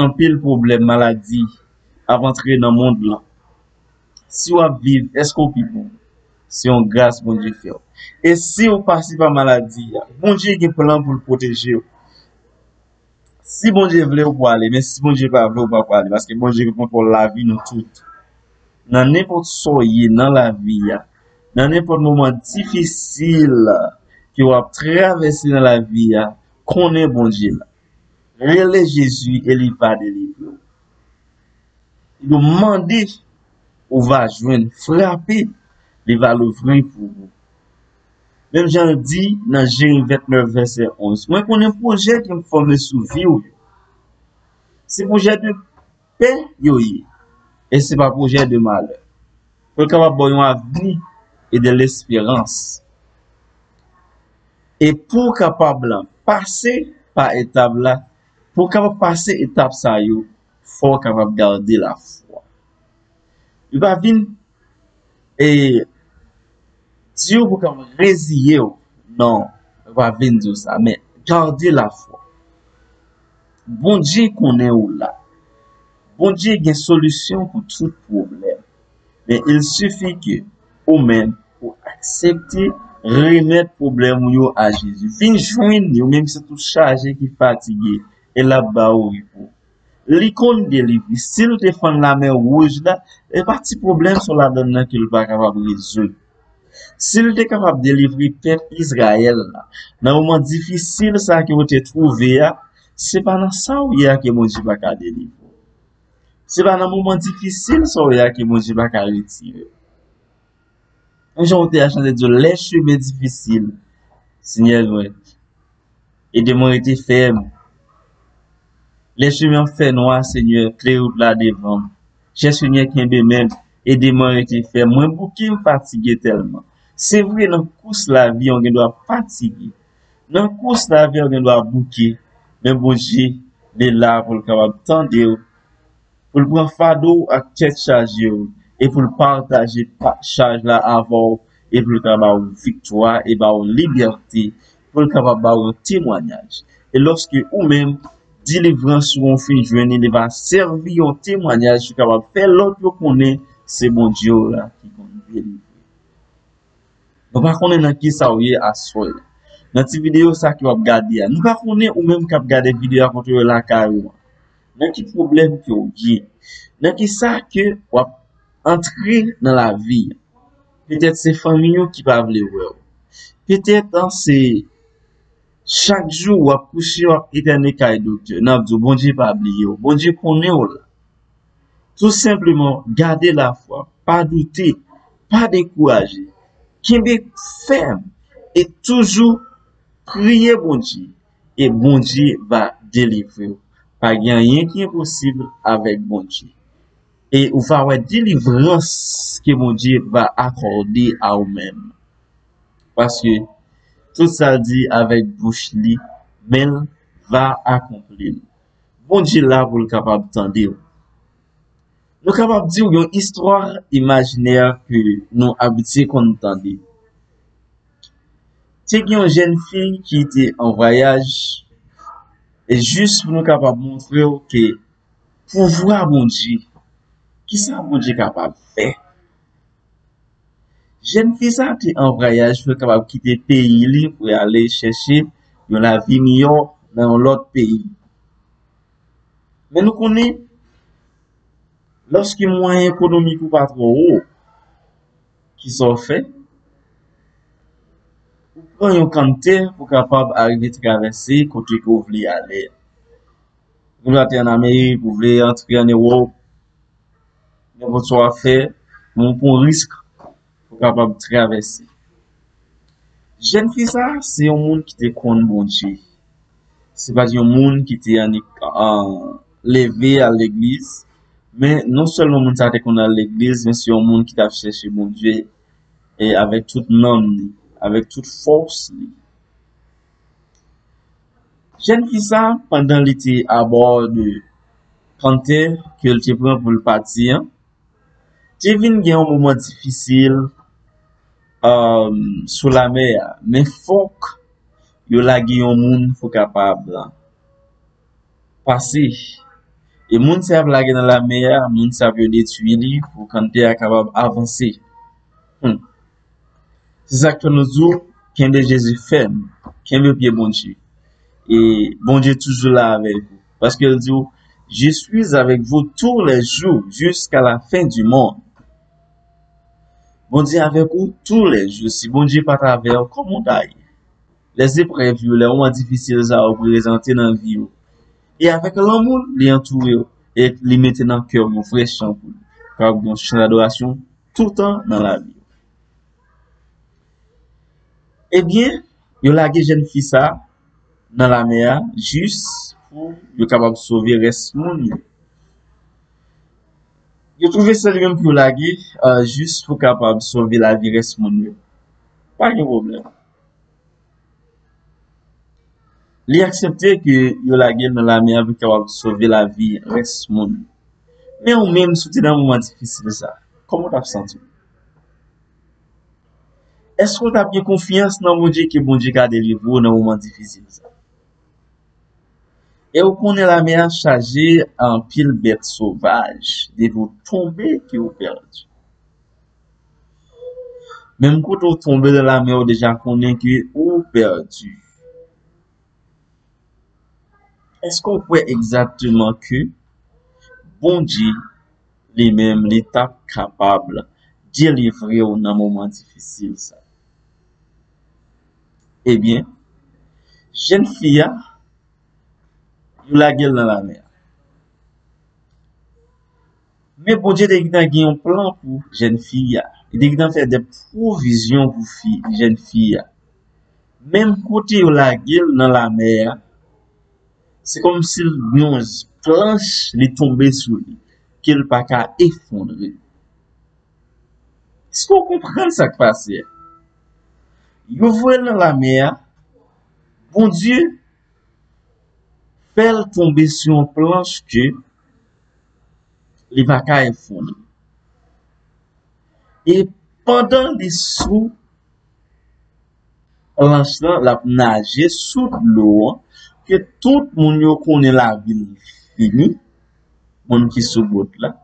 anpil pwoblèm, maladi ap antre nan mond lan. Si w ap viv, èske w pi bon? Se yon gras Bondye fè w. E si w pase pa maladi a, Bondye gen plan pou l pwoteje w. Si Bondye vle, ou pwale, men si Bondye pa vle, ou pa pwale, paske Bondye gen kontwòl lavi nou tout. Nan nenpòt sa w ye nan lavi a, nan nenpòt moman difisil ke w ap travèse nan lavi a, konnen Bondye la. Rele Jezi e li va delivre w. Li di w mande, ou va jwenn, frape, li va louvri pou ou. Menm jan l di nan Jeremi vennèf vèsè onz, mwen konnen pwojè ke m fòme sou vi w yo. Se pwojè de pè yo ye, e se pa pwojè de malè. Pou l kapab ba w yon avni e de lesperans. E pou w kapab pase pa etap la, pou w kapab pase etap sa yo, fò w kapab gade lafwa. Li pa vin e di w pou w kapab reziye w. Non, li pa vin di w sa, men gade lafwa. Bondye konnen ou la. Bondye gen solisyon pou tout pwoblèm. Men il sifi ke ou menm ou aksepte remèt pwoblèm ou yo a Jezi. Vin jwenn li, ou menm ki santi w chaje, ki fatige, e l ap ba ou repo. Li konn delivre. Si l te fann lamè wouj la, e pa ti pwoblèm sa w ladann nan ke l pa kapab rezoud. Si l te kapab delivre pèp Izrayèl la nan moman difisil sa ke yo te twouve a, se pa nan sa w ye a ke Bondye pa ka delivre w. Se pa nan moman difisil sa w ye a ke Bondye pa ka retire w. Menm jan w te a chante di w, les chemins difficiles, Senyè, mwen, ede mwen rete fèm. Lè chimen an fè nwa, Senyè, klere wout la devan m. Chè Senyè, kenbe men m, ede mwen rete fèm. Mwen bouke, m fatige tèlman. Se vre, nan kous lavi an, w gen dwa fatige. Nan kous lavi an, w gen dwa bouke. Men Bondye, li la pou l kapab tande w, pou l pran fado w ak tèt chaje w, e pou l pataje pa-, chaj la avè w, e pou l ka ba w viktwa, e ba w libète, pou l kapab ba w yon temwayaj. E lòske ou menm, delivrans ou an fin jwenn li, li va sèvi yon temwayaj ki kapab fè lòt yo konnen se Bondye w la ki konn delivre. Nou pa konnen nan kisa w ye aswè. Nan ti videyo sa ke w ap gade a, nou pa konnen ou menm k ap gade videyo a kote w ye lakay ou an. Nan ki pwoblèm ke w ye? Nan kisa ke w ap antre nan lavi a? Petèt se fanmi w ki pa vle wè w. Petèt, an, se chak jou w ap kouche, w ap etène kay doktè. N ap di w, Bondye pa bliye w. Bondye konnen w la. Tou senpleman, gade lafwa. pa doute, pa dekouraje. Kenbe fèm e toujou priye Bondye, e Bondye va delivre w. Pa gen anyen ki enposib avèk Bondye. E ou va wè delivrans ke Bondye va akòde a ou menm. Paske tout sa l di avèk bouch li, men l va akonpli l. Bondye la pou l kapab tande w. Nou kapab di w yon istwa imajinè ke nou abitye konn tande. Te gen yon jèn fi ki te an vwayaj, e jis pou nou kapab montre w ke pouvwa Bondye, kisa Bondye kapab fè. Jèn fi sa te an vwayaj pou l kapab kite peyi li pou l ale chèche yon lavi miyò nan yon lòt peyi. Men nou konnen, lòske mwayen ekonomik ou pa twò wo, kisa w fè? Ou pran yon kanntè pou kapab arive travèse kote ke w vle ale a. Ou vle antre ann Amerik, ou vle antre ann Ewòp, nenpòt sa w ap fè, men w pran risk pou kapab travèse. Jèn fi sa, se yon moun ki te konn Bondye. Se pa t yon moun ki te annik, an, leve al legliz, men non sèlman moun sa te konn al legliz, men se yon moun ki t ap chèche Bondye, e avèk tout nanm li, avèk tout fòs li. Jèn fi sa, pandan li te abò de kanntè ke l te pran pou l pati an, te vin gen yon moman difisil, um, sou lamè a. Men fòk yo lage yon moun pou kapab pase. E moun sa y ap lage nan lamè a, moun sa yo detwi li pou kanntè a kapab avanse. Hmm. Se sa k fè nou di w, kenbe Jezi fèm, kenbe pye Bondye. E Bondye toujou la avèk ou. Paske l di w, Je suis avec vous tous les jours jusqu'à la fin du monde. Bondye avèk ou tou lè jou. Si Bondye pa t avè w, kòman w ta ye? Lèzeprèv yo, lè moman difisil sa yo prezante nan vi w, e avèk lanmou li antoure w, e li mete nan kè w yon vrè chan pou li. Kapab gen yon chan dadorasyon toutan nan lavi w. Ebyen, yo lage jèn fi sa nan lamè a jis pou yo kapab sove rès moun yo. Yo twouve se li menm pou yo lage, euh, jis pou kapab sove lavi rès moun yo. Pa gen pwoblèm. Li aksepte ke yo lage l nan lamè a pou kapab sove lavi rès moun. Men ou menm, si w te nan moman difisil sa, kòman w t ap santi w? Èske w t ap gen konfyans nan Bondye ke Bondye ka delivre w nan moman difisil sa? E ou konnen lamè a chaje a anpil bèt sovaj, depi w tonbe ke w pèdi. Menm kote w tonbe nan lamè, ou deja konnen ke ou pèdi. Èske w kwè egzakteman ke Bondye li menm li t ap kapab delivre w nan moman difisil sa? Ebyen, jèn fi a, yo lage l nan lamè a. Men Bondye te gentan gen yon plan pou jèn fi a. Li te gentan fè de pwovizyon pou fi, jèn fi a. Menm kote yo lage l nan lamè a, se kòmsi l gen yon planch li tonbe sou li, ke l pa ka efondre. Èske w konprann sa k pase a? Yo voye l nan lamè a, Bondye fè l tonbe sou yon planch ke li pa ka efondre. E pandan li sou planch lan, l ap naje sou dlo an, ke tout moun yo konnen lavi l fini, moun ki sou bòt la.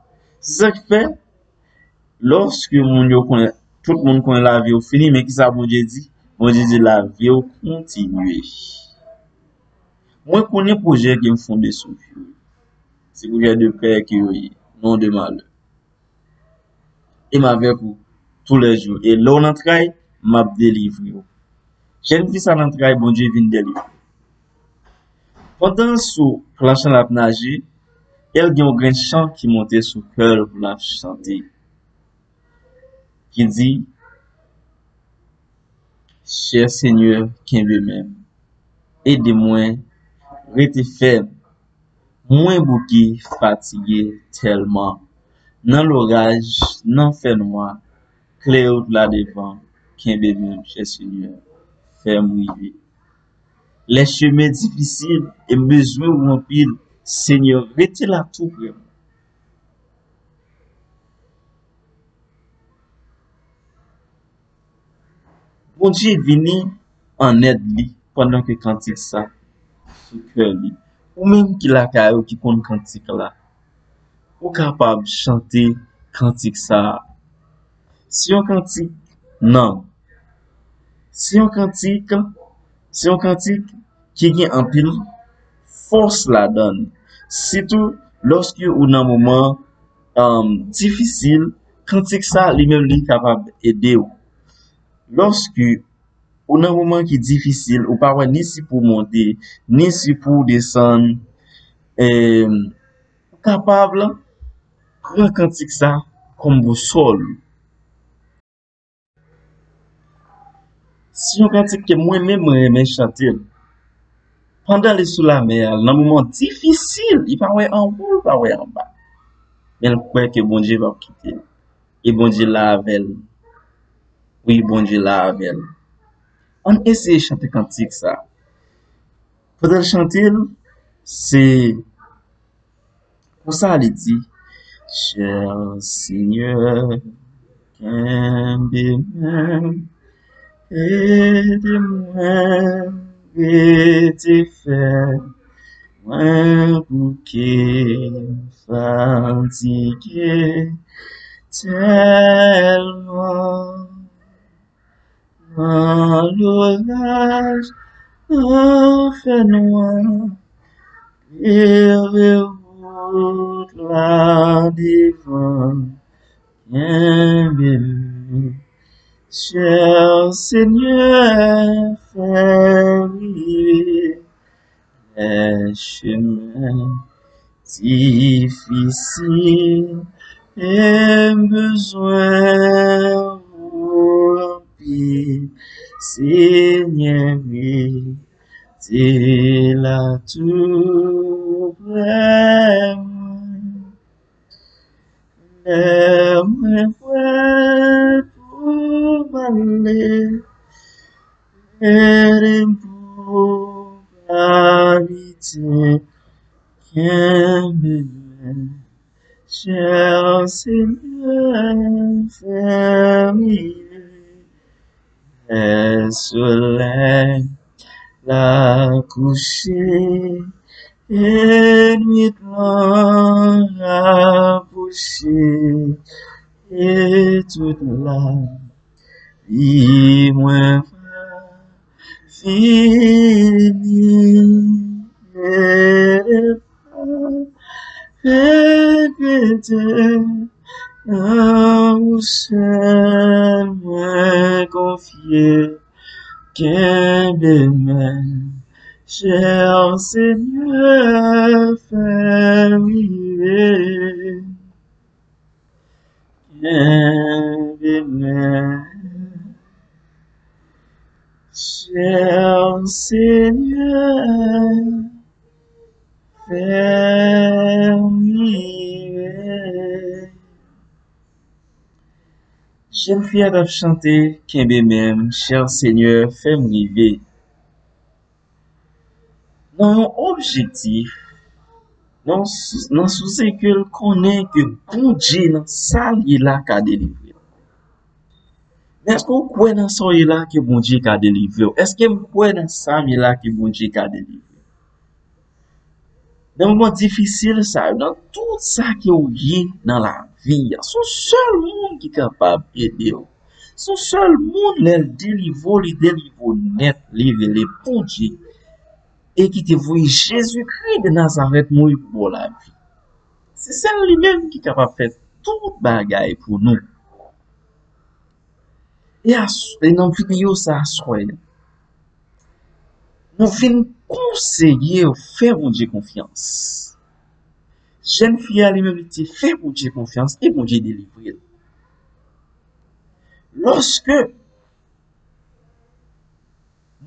Se sa k fè, lòske moun yo konnen, tout moun konnen lavi w fini, men kisa Bondye di? Bondye di lavi w kontinye. Mwen konnen pwojè ke m fonde sou vi w. Se pwojè de pè ke yo ye, non de malè. E m avèk ou toulèjou. E lè w nan tray, m ap delivre w. Jèn fi sa nan tray, Bondye vin delivre l. Pandan l sou planch lan l ap naje, e l gen yon grenn chan ki monte sou kè l pou l ap chante. ki di, Chè Senyè, kenbe men m. Ede mwen rete fèm. Mwen bouke, fatige tèlman. Nan loraj, nan fènwa, klere wout la devan m. Kenbe men m, chè Senyè, fè m rive. Lè chemen difisil e m bezwen ou anpil, Senyè, rete la tou prè mwen. Bondye vini an èd li pandan ke kantik sa sou kè li. Ou menm ki lakay ou ki konn kantik la, ou kapab chante kantik sa a. Se yon kantik nanm. Se yon kantik, se yon kantik ki gen anpil fòs ladan li. Sitou lòske ou nan moman, um, difisil, kantik sa li menm li kapab ede w. Lòske ou nan moman ki difisil, ou pa wè ni si pou w monte, ni si pou w desann, em, ou kapab pran kantik sa kòm bousòl. Se yon kantik ke mwen menm mwen renmen chante l. Pandan li sou lamè a, nan moman difisil, li pa wè anwo, li pa wè anba. Men l kwè ke Bondye p ap kite l. E Bondye la avè l. Wi, Bondye la avè l. Ann eseye chante kantik sa. Pandan l chante l, se konsa li di, Chè Senyè, kenbe men m, ede mwen rete fèm, mwen bouke, fatige tèlman. Nan loraj, nan fènwa, klere wout la devan, kenbe men, chè Senyè, fè rive. Lè chemen difisil, e m bezwen ou anpil, Senyè, rete la tou prè mwen. Lè mwen prè pou m ale, ede m pou m pa lite, kenbe men, chè Senyè, fè m rive. Lè solèy la kouche, e nwit lan rapwoche, e tout lavi mwen va fini, e pa regrete, nan ou sèl mwen konfye, kenbe men, chè Senyè, fè m rive. Kenbe men, chè Senyè, fè m rive. Jèn fi a t ap chante, kenbe men m, chè Senyè, fè m rive. Nan yon objektif, nan, nan sousi ke l konnen ke Bondye nan sa l ye la ka delivre l. Men èske w kwè nan sa w ye la ke Bondye ka delivre w? Èske m kwè nan sa m ye la ke Bondye ka delivre m? Nan moman difisil sa yo, nan tout sa ke w ye nan lavi a, se yon sèl moun ki kapab ede w. Se yon sèl moun, lè l delivre w, li delivre w nèt, li rele Bondye. E ki te voye Jezikri de Nazarèt mouri pou ba w lavi. Se sèl li menm ki kapab fè tout bagay pou nou. E as-, e nan videyo sa aswè a, nou vin konseye w fè Bondye konfyans. Jèn fi a li menm li te fè Bondye konfyans e Bondye delivre l. Lòske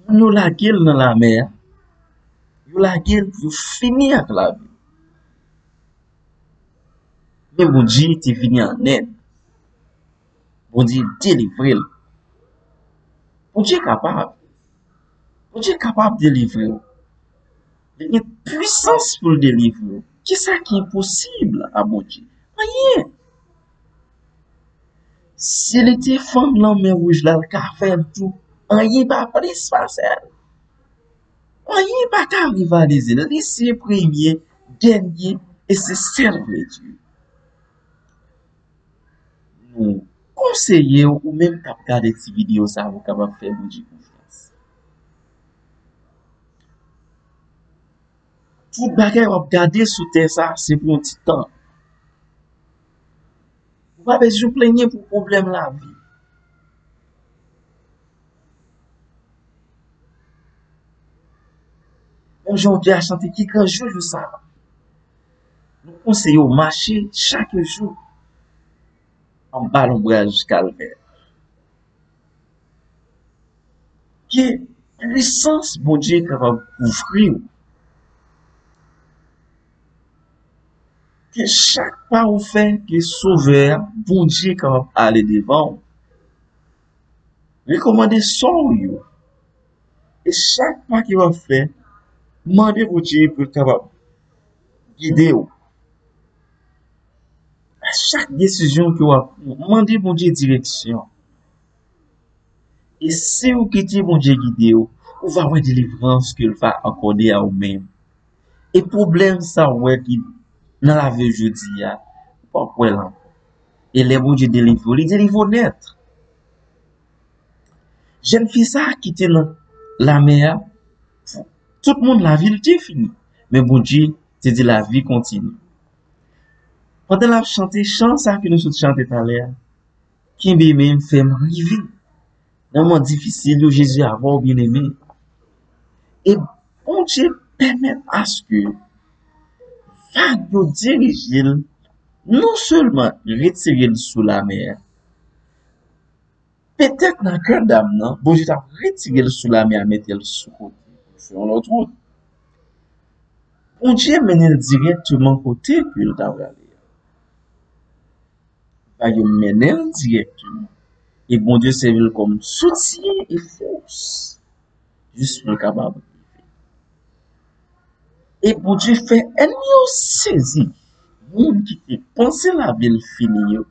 moun yo lage l nan lamè a, yo lage l pou yo fini ak lavi l. Men Bondye te vini an èd. Bondye delivre l. Bondye kapab. Bondye kapab delivre w. Li gen pwisans pou l delivre w. Kisa ki enposib a Bondye? Anyen. Si li te fann lanmè wouj la, l ka fè l tou. Anyen pa plis pase l. Anyen pa ka rivalize l. Li se premye, dènye, e se sèl vrè Dye. Nou konseye w, ou menm k ap gade ti videyo sa a, pou w kapab fè Bondye konfyans. Tout bagay w ap gade sou tè sa a, se pou yon ti tan. Ou pa bezwen plenyen pou pwoblèm lavi. Menm jan w te a chante, ki gran jou, jou sa a. Nou konseye w mache chak jou anba lonbraj Kalvè. Ke pwisans Bondye kapab kouvri w. Ke chak pa ou fè, ke Sovè a, Bondye kapab ale devan w. Rekòmande sò w yo. E chak pa ke w ap fè, mande Bondye pou l kapab gide w. A chak desizyon ke w ap pran, mande Bondye direksyon. E si w kite Bondye gide w, ou va wè delivrans ke l va akòde a ou menm. E pwoblèm sa w wè ki nan lavi w jodi a, ou p ap wè l ankò. E lè Bondye delivre w, li delivre w nèt. Jèn fi sa a ki te nan lamè a, tout moun lavi l te fini. Men Bondye te di lavi kontinye. Pandan l ap chante chan sa ke nou sot chante talè a, kenbe men m, fè m rive nan moman difisil yo, Jezi avè w, byeneme. E Bondye pèmèt aske vag yo dirije l, non sèlman retire l sou lamè a, petèt nan kè dam nan, Bondye t ap retire l sou lamè a, mete l sou kote pou l fè yon lòt wout. Bondye mennen l dirèkteman kote ke l ta prale a. Vag yo mennen l dirèkteman. E Bondye sèvi l kòm soutyen e fòs. Jis pou l kapab rive. E Bondye fè ènmi yo sezi. Moun ki te panse lavi l fini yo,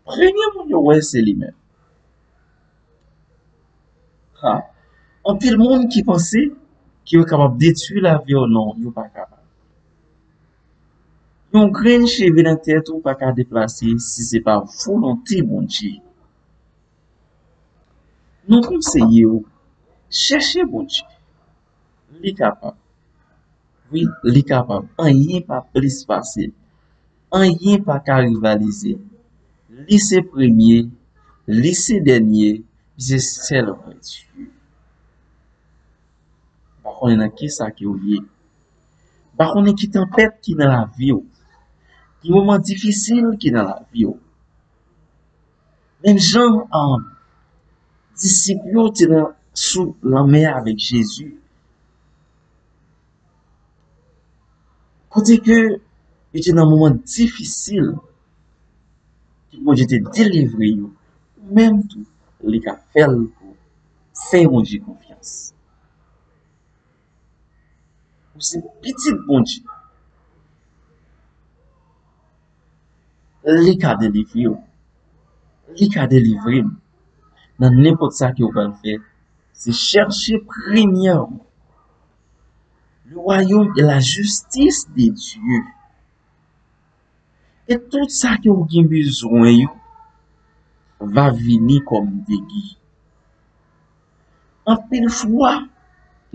premye moun yo wè se li menm. Ha, anpil moun ki panse ke yo kapab detwi lavi w, non, yo pa kapab. Yon grenn cheve nan tèt ou pa ka deplase si se pa volonte Bondye. Nou konseye w, chèche Bondye. Li kapab. Wi, li kapab. Anyen pa plis pase l. Anyen pa ka rivalize l. Li se premye, li se dènye, li se sèl vrè Dye. M pa konnen nan kisa ke w ye. M pa konnen ki tanpèt ki nan lavi w. Ki moman difisil ki nan lavi w. Menm jan, um, disip yo te nan, sou lanmè avèk Jezi. Kote ke yo te nan moman difisil, ke Bondye te delivre yo. Ou menm tou, li ka fè l pou fè Bondye konfyans. Ou se pitit Bondye. Li ka delivre w. Li ka delivre m. Nan nenpòt sa ke w pral fè, se chèche premyèman le royaume et la justice de Dieu. E tout sa ke w gen bezwen yo va vini kòm degi. Anpil fwa,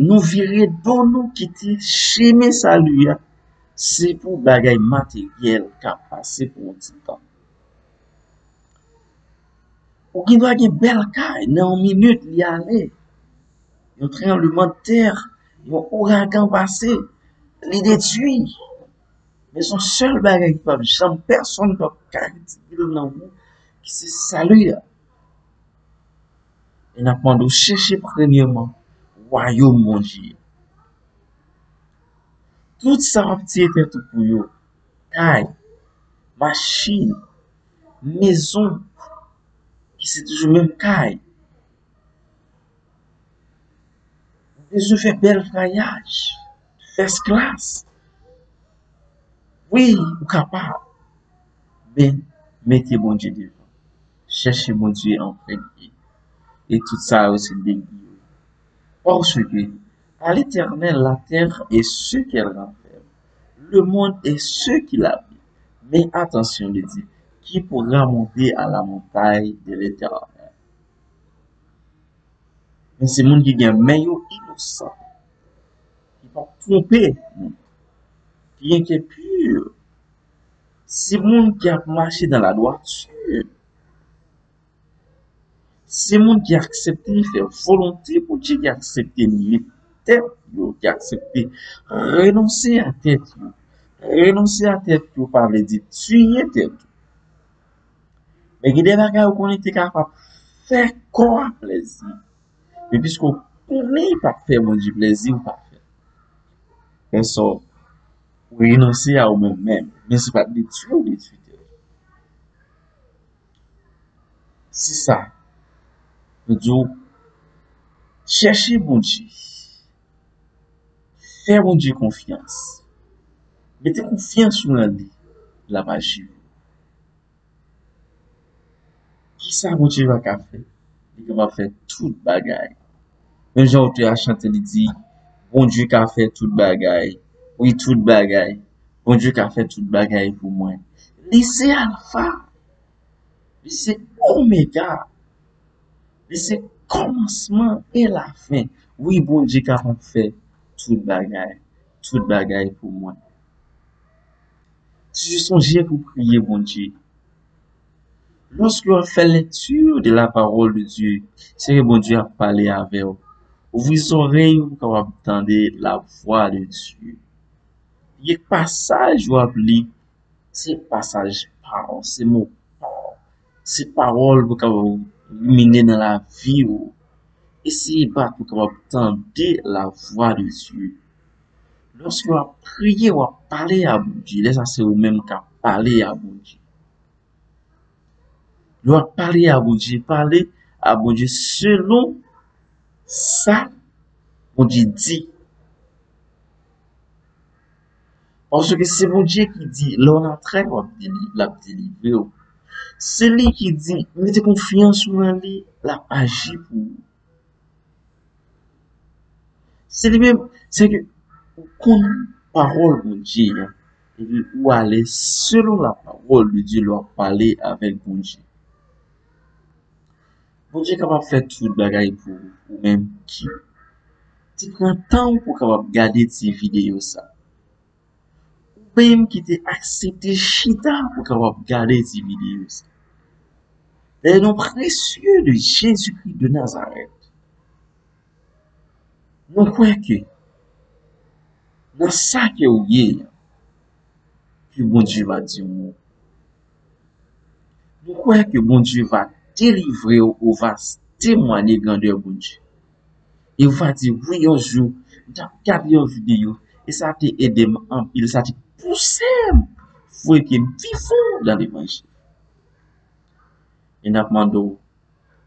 nou vire do nou kite chemen sali a, se pou bagay materyèl k ap pase pou yon ti tan. Ou gen dwa gen bèl kay, nan yon minit li ale. Yon tranblemanntè, yon ouragan pase, li detwi. Men se yon sèl bagay ki p ap janm, pèsonn p ap ka retire l nan ou, ki se sali a. E n ap mande w chèche premyèman wayòm Bondye. Tout sa w ap tiye tèt ou pou yo, kay, machin, mezon, ki se toujou menm kay. Ou bezwen fè bèl vwayaj, first class. Wi, ou kapab. Men, mete Bondye devan. Chèche Bondye an premye. E tout sa yo se degi yo. Parce que à l'Éternel la terre et ce qu'elle renferme, le monde et ceux qui l'habitent. Men atansyon, li di, qui pourra monter à la montagne de l'Éternel? Men se moun ki gen men yo inosan, ki p ap twonpe moun, ki gen kè pi. Se moun ki ap mache dans la droiture. Se moun ki aksepte fè volonte Bondye, ki aksepte limite tèt yo, ki aksepte renonse a tèt yo. Renonse a tèt yo pa vle di tiye tèt ou. Men gen de bagay ou konnen ki te kapab fè kò a plèzi. Men piske w konnen li p ap fè Bondye plèzi, ou pa fè. Men sa w renonse a ou menm menm. Men se pa t detwi ou detwi tèt ou. Se sa. Nou di w, chèche Bondye. Fè Bondye konfyans. Mete konfyans ou nan li. L ap aji. Kisa Bondye pa ka fè? Li kapab fè tout bagay. Menm jan otè a chante, li di, Bondye ka fè tout bagay. Wi, tout bagay. Bondye ka fè tout bagay pou mwen. Li se Alfa. Li se Omega. Li se kòmansman e lafen. Wi, Bondye kapab fè tout bagay. Tout bagay pou mwen. Toujou sonje pou priye Bondye. Lorsque w ap fè lecture de la parole de Dieu, se ke Bondye ap pale avè w. Ouvri zòrèy ou pou kapab tande la voix de Dieu. Gen pasaj w ap li, se pasaj pa w, se mo pa w. Se pawòl pou kapab rimine nan lavi w. Eseye bat pou kapab tande la voix de Dieu. Lòske w ap priye, w ap pale a Bondye. Lè sa se ou menm k ap pale a Bondye. Lè w ap pale a Bondye, pale a Bondye selon sa Bondye di. Paske se Bondye ki di, lè w nan trèt, w ap deli-, l ap delivre w. Se li ki di, mete konfyans ou nan li, l ap aji pou ou. Se li menm, se ke ou konn pawòl Bondye a, epi ou ale selon la parole de Dieu, lè w ap pale avèk Bondye. Bondye kapab fè tout bagay pou ou, ou menm ki te pran tan w pou w kapab gade ti videyo sa. Ou menm ki te aksepte chita pou w kapab gade ti videyo sa. Le nom précieux de Jésus-Christ de Nazareth. Nou kwè ke nan sa ke w ye a, ke Bondye va di yon mo. Nou kwè ke Bondye va delivre w, ou va temwanye grandè Bondye. E ou va di, wi, yon jou, m t ap gade yon videyo, e sa te ede m anpil, sa te pouse m voye pye m pi fon nan levanjil. E n ap mande w,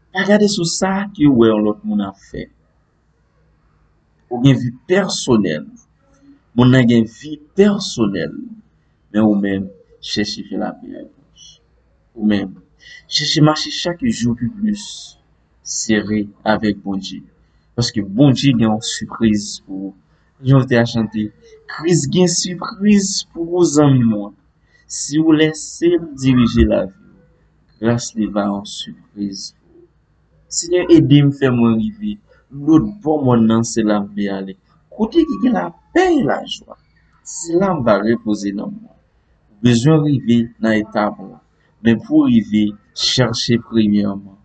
pa gade sou sa ke w wè yon lòt moun ap fè. Ou gen vi pèsonèl. Moun nan gen vi pèsonèl. Men ou menm, chèche fè lapè avèk Bondye. Ou menm, chèche mache chak jou pi plis sere avèk Bondye. Paske Bondye gen yon sipriz pou ou. Jan w te a chante, Kris gen sipriz pou ou, zanmi mwen. Si w lese l dirije lavi w, gras li va yon sipriz pou ou. Senyè, ede m, fè mwen rive lòt bò mòn nan, se la m vle ale. Kote ki gen lapè e lajwa, se la m va repoze nanm mwen. Ou bezwen rive nan etap la. Men pou w rive, chèche premyèman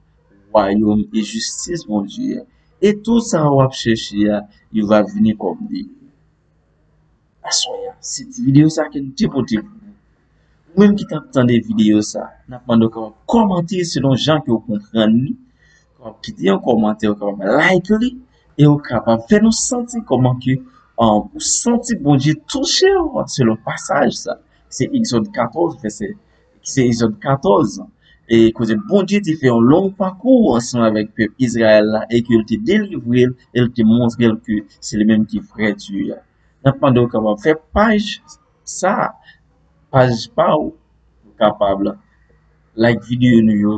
wayòm e jistis Bondye a. E tou sa w ap chèche a, yo va vini kòm deli. Aswè a, se ti videyo sa ke nou te pote pou ou. Ou menm ki t ap tande videyo sa, n ap mande w kapab kòmante selon jan ke w konprann li. Kite yon kòmantè, ou kapab like li, e ou kapab fè nou santi kòman ke, um, ou santi Bondye touche w selon pasaj sa. Se Egzòd katòz, vèsè, se Egzòd katòz, e kote Bondye te fè yon long pakou ansanm avèk pèp Izrayèl la, e ke l te delivre l, e l te montre l ke se li menm ki vrè Dye a. N ap mande w kapab fè paj sa, paj pa w, ou kapab like videyo nou yo,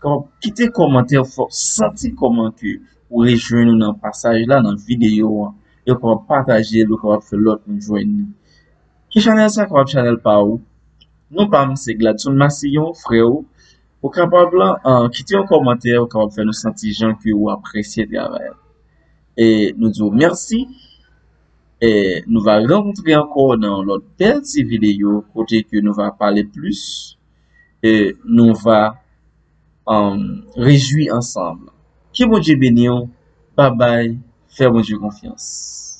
kapab kite kòmantè, fè w santi kòman ke ou rejwenn ou nan pasaj la, nan videyo an, e ou kapab pataje l, ou kapab fè lòt moun jwenn li. Ki chanèl sa kapab chanèl pa ou? Non pa m se Gladson Massillon, frè ou. Ou kapab lan, uh, kite yon kòmantè, ou kapab fè nou santi jan ke ou apresye travay la. E nou di w mèsi. E nou va rankontre ankò nan yon lòt bèl ti videyo kote ke nou va pale plis. E nou va, um, rejwi ansanm. Ke Bondye beni w. Babay. Fè Bondye konfyans.